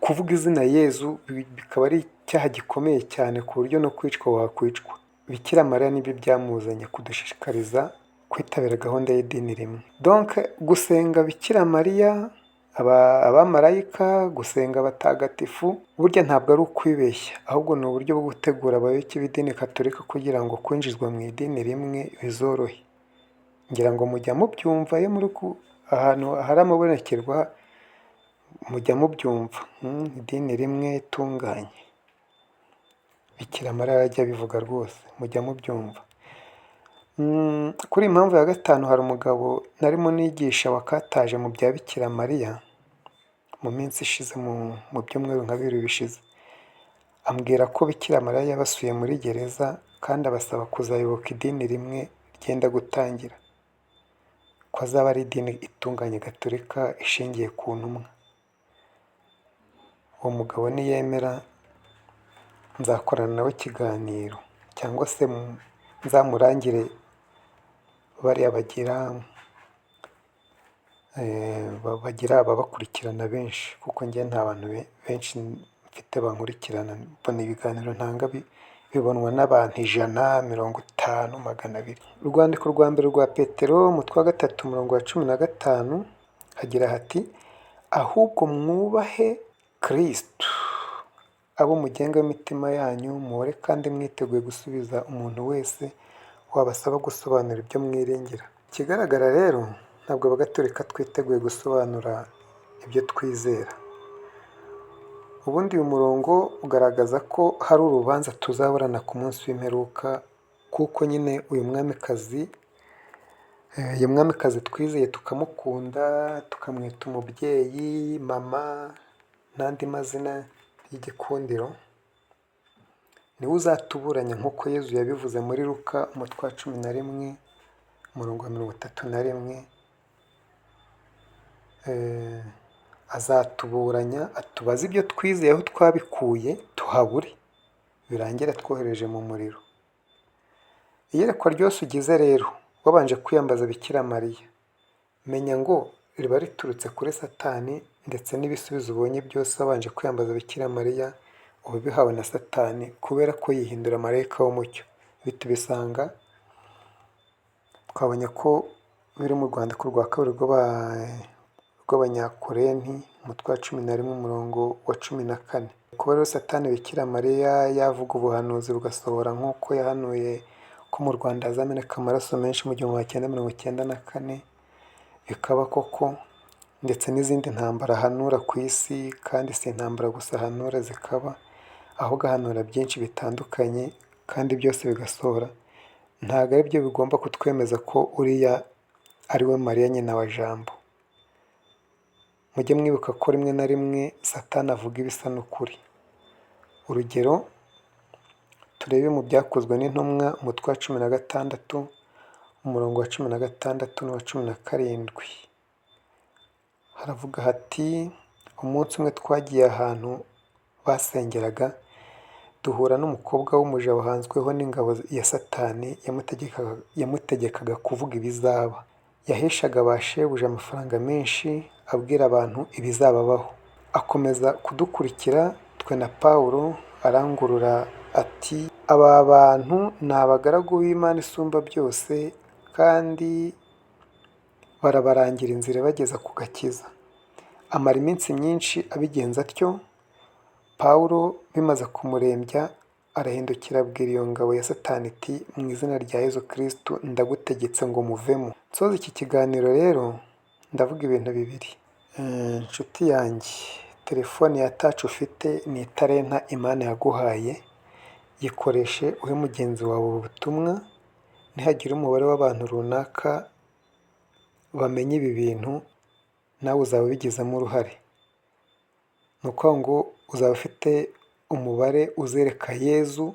kuvuga izina Yezu bikaba ari icyaha gikomeye cyane ku buryo no kwicwa wakwicwa. Bikira Mariya nibyo byamuzanye, kudushishikariza kwitabira gahunda y'idini rimwe. Donc gusenga Bikira Mariya, abamarayika, gusenga abatagatifu, burya ntabwo ari ukwibeshya, ahubwo ni uburyo bwo gutegura abayoboke b'idini gatolika kugira ngo kwinjizwa mu idini rimwe bizorohe. Ngira ngo mujya mubyumva iyo muri ahantu hari amabonekerwa, mujya mubyumva, idini rimwe itunganye. Bikira Mariya ajya abivuga rwose, mujya mubyumva. Kuri iyi mpamvu ya gatanu hari umugabo narimo nigisha wakataje mu bya Bikira Mariya mu minsi ishize, mu byumweru nka bibiri bishize, ambwira ko Bikira Mariya yabasuye muri gereza kandi abasaba kuzayoboka idini rimwe ryenda gutangira, ko azaba ari idini itunganye gatolika ishingiye ku ntumwa. Uwo mugabo niyemera nzakorana nawe ikiganiro, cyangwa se nzamurangire bariya bagira ababakurikirana benshi, kuko njye nta bantu benshi mfite bankurikirana, mbona ibiganiro ntanga bibonwa n'abantu 100, 50, 200. Urwandiko rwa mbere rwa Petero umutwe wa 3 umurongo wa 15 hagira hati ahubwo mwubahe Kristu abo mugenga w'imitima yanyu, muhore kandi mwiteguye gusubiza umuntu wese wabasaba gusobanura ibyo mwiringira. Ikigaragara rero ntabwo abagatolika twiteguye gusobanura ibyo twizera. Ubundi uyu murongo ugaragaza ko hari urubanza tuzaburana ku munsi w'imperuka, kuko nyine uyu mwamikazi twizeye tukamukunda, tukamwita umubyeyi, mama n'andi mazina y'igikundiro, niwe uzatuburanya nk'uko Yezu yabivuze muri Luka umutwe wa 11 umurongo wa 31, azatuburanya atubaze ibyo twizeye aho twabikuye tuhabure, birangire atwohereje mu muriro. Iyerekwa ryose ugize rero wabanje kwiyambaza Bikira Mariya, menya ngo riba riturutse kuri Satani, ndetse n'ibisubizo ubonye byose wabanje kwiyambaza Bikira Mariya uba ubihawe na Satani, kubera ko yihindura marayika w'umucyo. Ibi tubisanga, twabonye ko biri mu rwandiko rwa kabiri rw'Abanyakorenti umutwe wa 11 umurongo wa 14. Kuba rero Satani Bikira Mariya yavuga ubuhanuzi bugasohora nk'uko yahanuye ko mu Rwanda hazameneka amaraso menshi mu 1994, bikaba koko, ndetse n'izindi ntambara ahanura ku isi, kandi si intambara gusa ahanura zikaba, ahubwo ahanura byinshi bitandukanye kandi byose bigasohora, ntabwo ari byo bigomba kutwemeza ko uriya ari we Mariya nyina wa Jambo. Mujye mwibuka ko rimwe na rimwe Satani avuga ibisa n'ukuri. Urugero turebe mu Byakozwe n'Intumwa umutwe wa 16 umurongo wa 16 n'uwa 17. Haravuga hati umunsi umwe twagiye ahantu basengeraga, duhura n'umukobwa w'umuja wahanzweho n'ingabo ya Satani yamutegekaga kuvuga ibizaba. Yaheshaga ba shebuja amafaranga menshi abwira abantu ibizababaho. Akomeza kudukurikira twe na Pawulo, arangurura ati aba bantu ni abagaragu b'Imana isumba byose kandi Barabarangira inzira ibageza ku gakiza. Amara iminsi myinshi abigenza atyo. Pawulo bimaze kumurembya arahindukira abwira iyo ngabo ya Satani iti: "Mu izina rya Yezu Kristu ndagutegetse ngo muvemo." Nsoza iki kiganiro rero ndavuga ibintu bibiri. Inshuti yanjye, telefone ya touch ufite ni italenta Imana yaguhaye, yikoreshe uhe mugenzi wawe ubu butumwa, nihagira umubare w'abantu runaka bamenya ibi bintu, nawe uzaba ubigizemo uruhare. Ni ukuvuga ngo uzaba ufite umubare uzereka Yezu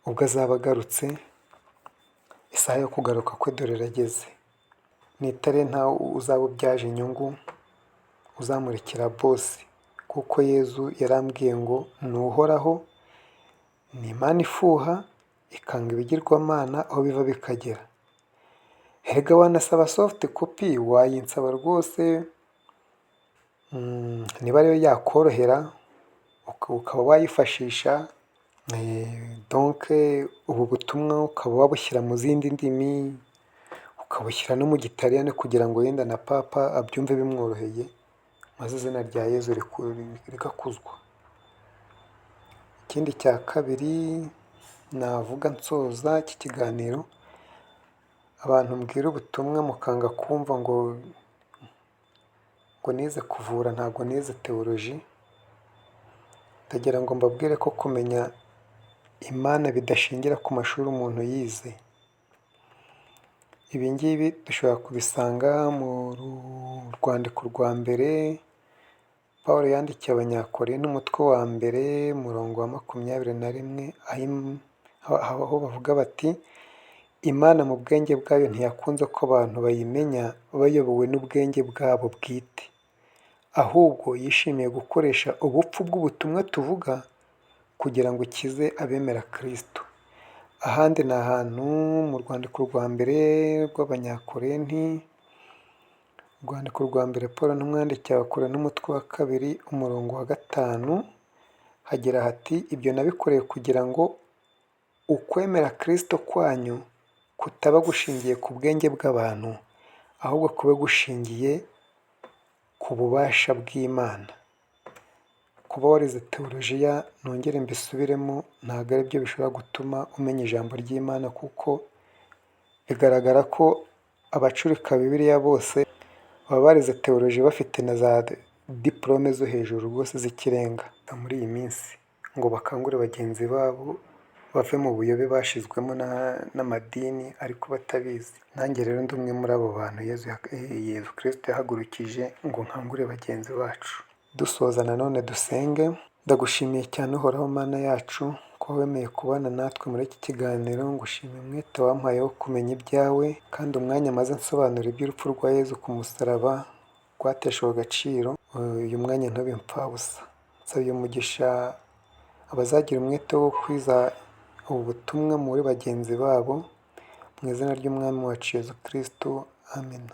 ubwo azaba agarutse, isaha yo kugaruka kwe dore irageze. Ni italenta uzaba ubyaje inyungu, uzamurikira bosi, kuko Yezu yarambwiye ngo ni uhoraho, ni Imana ifuha ikanga ibigirwamana aho biva bikagera. Erega wanasaba soft copy, wayinsaba rwose, niba ariyo yakorohera ukaba wayifashisha, donc ubu butumwa ukaba wabushyira mu zindi ndimi, ukabushyira no mu Gitaliyani kugira ngo yenda na Papa abyumve bimworoheye, maze izina rya Yezu rigakuzwa. Ikindi cya kabiri navuga nsoza iki kiganiro, abantu mbwira ubutumwa mukanga kumva ngo nize kuvura ntabwo nize théologie, ndagira ngo mbabwire ko kumenya Imana bidashingira ku mashuri umuntu yize. Ibi ngibi dushobora kubisanga mu rwandiko rwa mbere Pawulo yandikiye Abanyakorinto, umutwe wa mbere, umurongo wa 21, aho bavuga bati: "Imana mu bwenge bwayo ntiyakunze ko abantu bayimenya bayobowe n'ubwenge bwabo bwite, ahubwo yishimiye gukoresha ubupfu bw'ubutumwa tuvuga kugira ngo ikize abemera Kristo." Ahandi ni ahantu mu rwandiko rwa mbere rw'Abanyakorenti, urwandiko rwa mbere Paul n'umwandikiye Abakorinto, umutwe wa kabiri, umurongo wa 5, hagira hati: "Ibyo nabikoreye kugira ngo ukwemera Kristo kwanyu kutaba gushingiye ku bwenge bw'abantu, ahubwo kube gushingiye ku bubasha bw'Imana." Kuba warize teolojiya, nongere mbisubiremo, ntabwo ari byo bishobora gutuma umenya ijambo ry'Imana, kuko bigaragara ko abacurika Bibiliya bose baba barize théologie, bafite na za diporome zo hejuru rwose z'ikirenga muri iyi minsi, ngo bakangure bagenzi babo bave mu buyobe bashizwemo n'amadini ariko batabizi. Nanjye rero ndi umwe muri abo bantu Yezu Kristo yahagurukije ngo nkangure bagenzi bacu. Dusoza nanone dusenge. Ndagushimiye cyane Uhoraho Mana yacu ko wemeye kubana natwe muri iki kiganiro. Ngushimiye umwete wampaye wo kumenya ibyawe, kandi umwanya maze nsobanura iby'urupfu rwa Yezu ku musaraba rwateshejwe agaciro, uyu mwanya ntube impfabusa. Nsabiye umugisha abazagira umwete wo kwiza ubu butumwa muri bagenzi babo, mu izina ry'Umwami wacu Yezu Kristo, amina.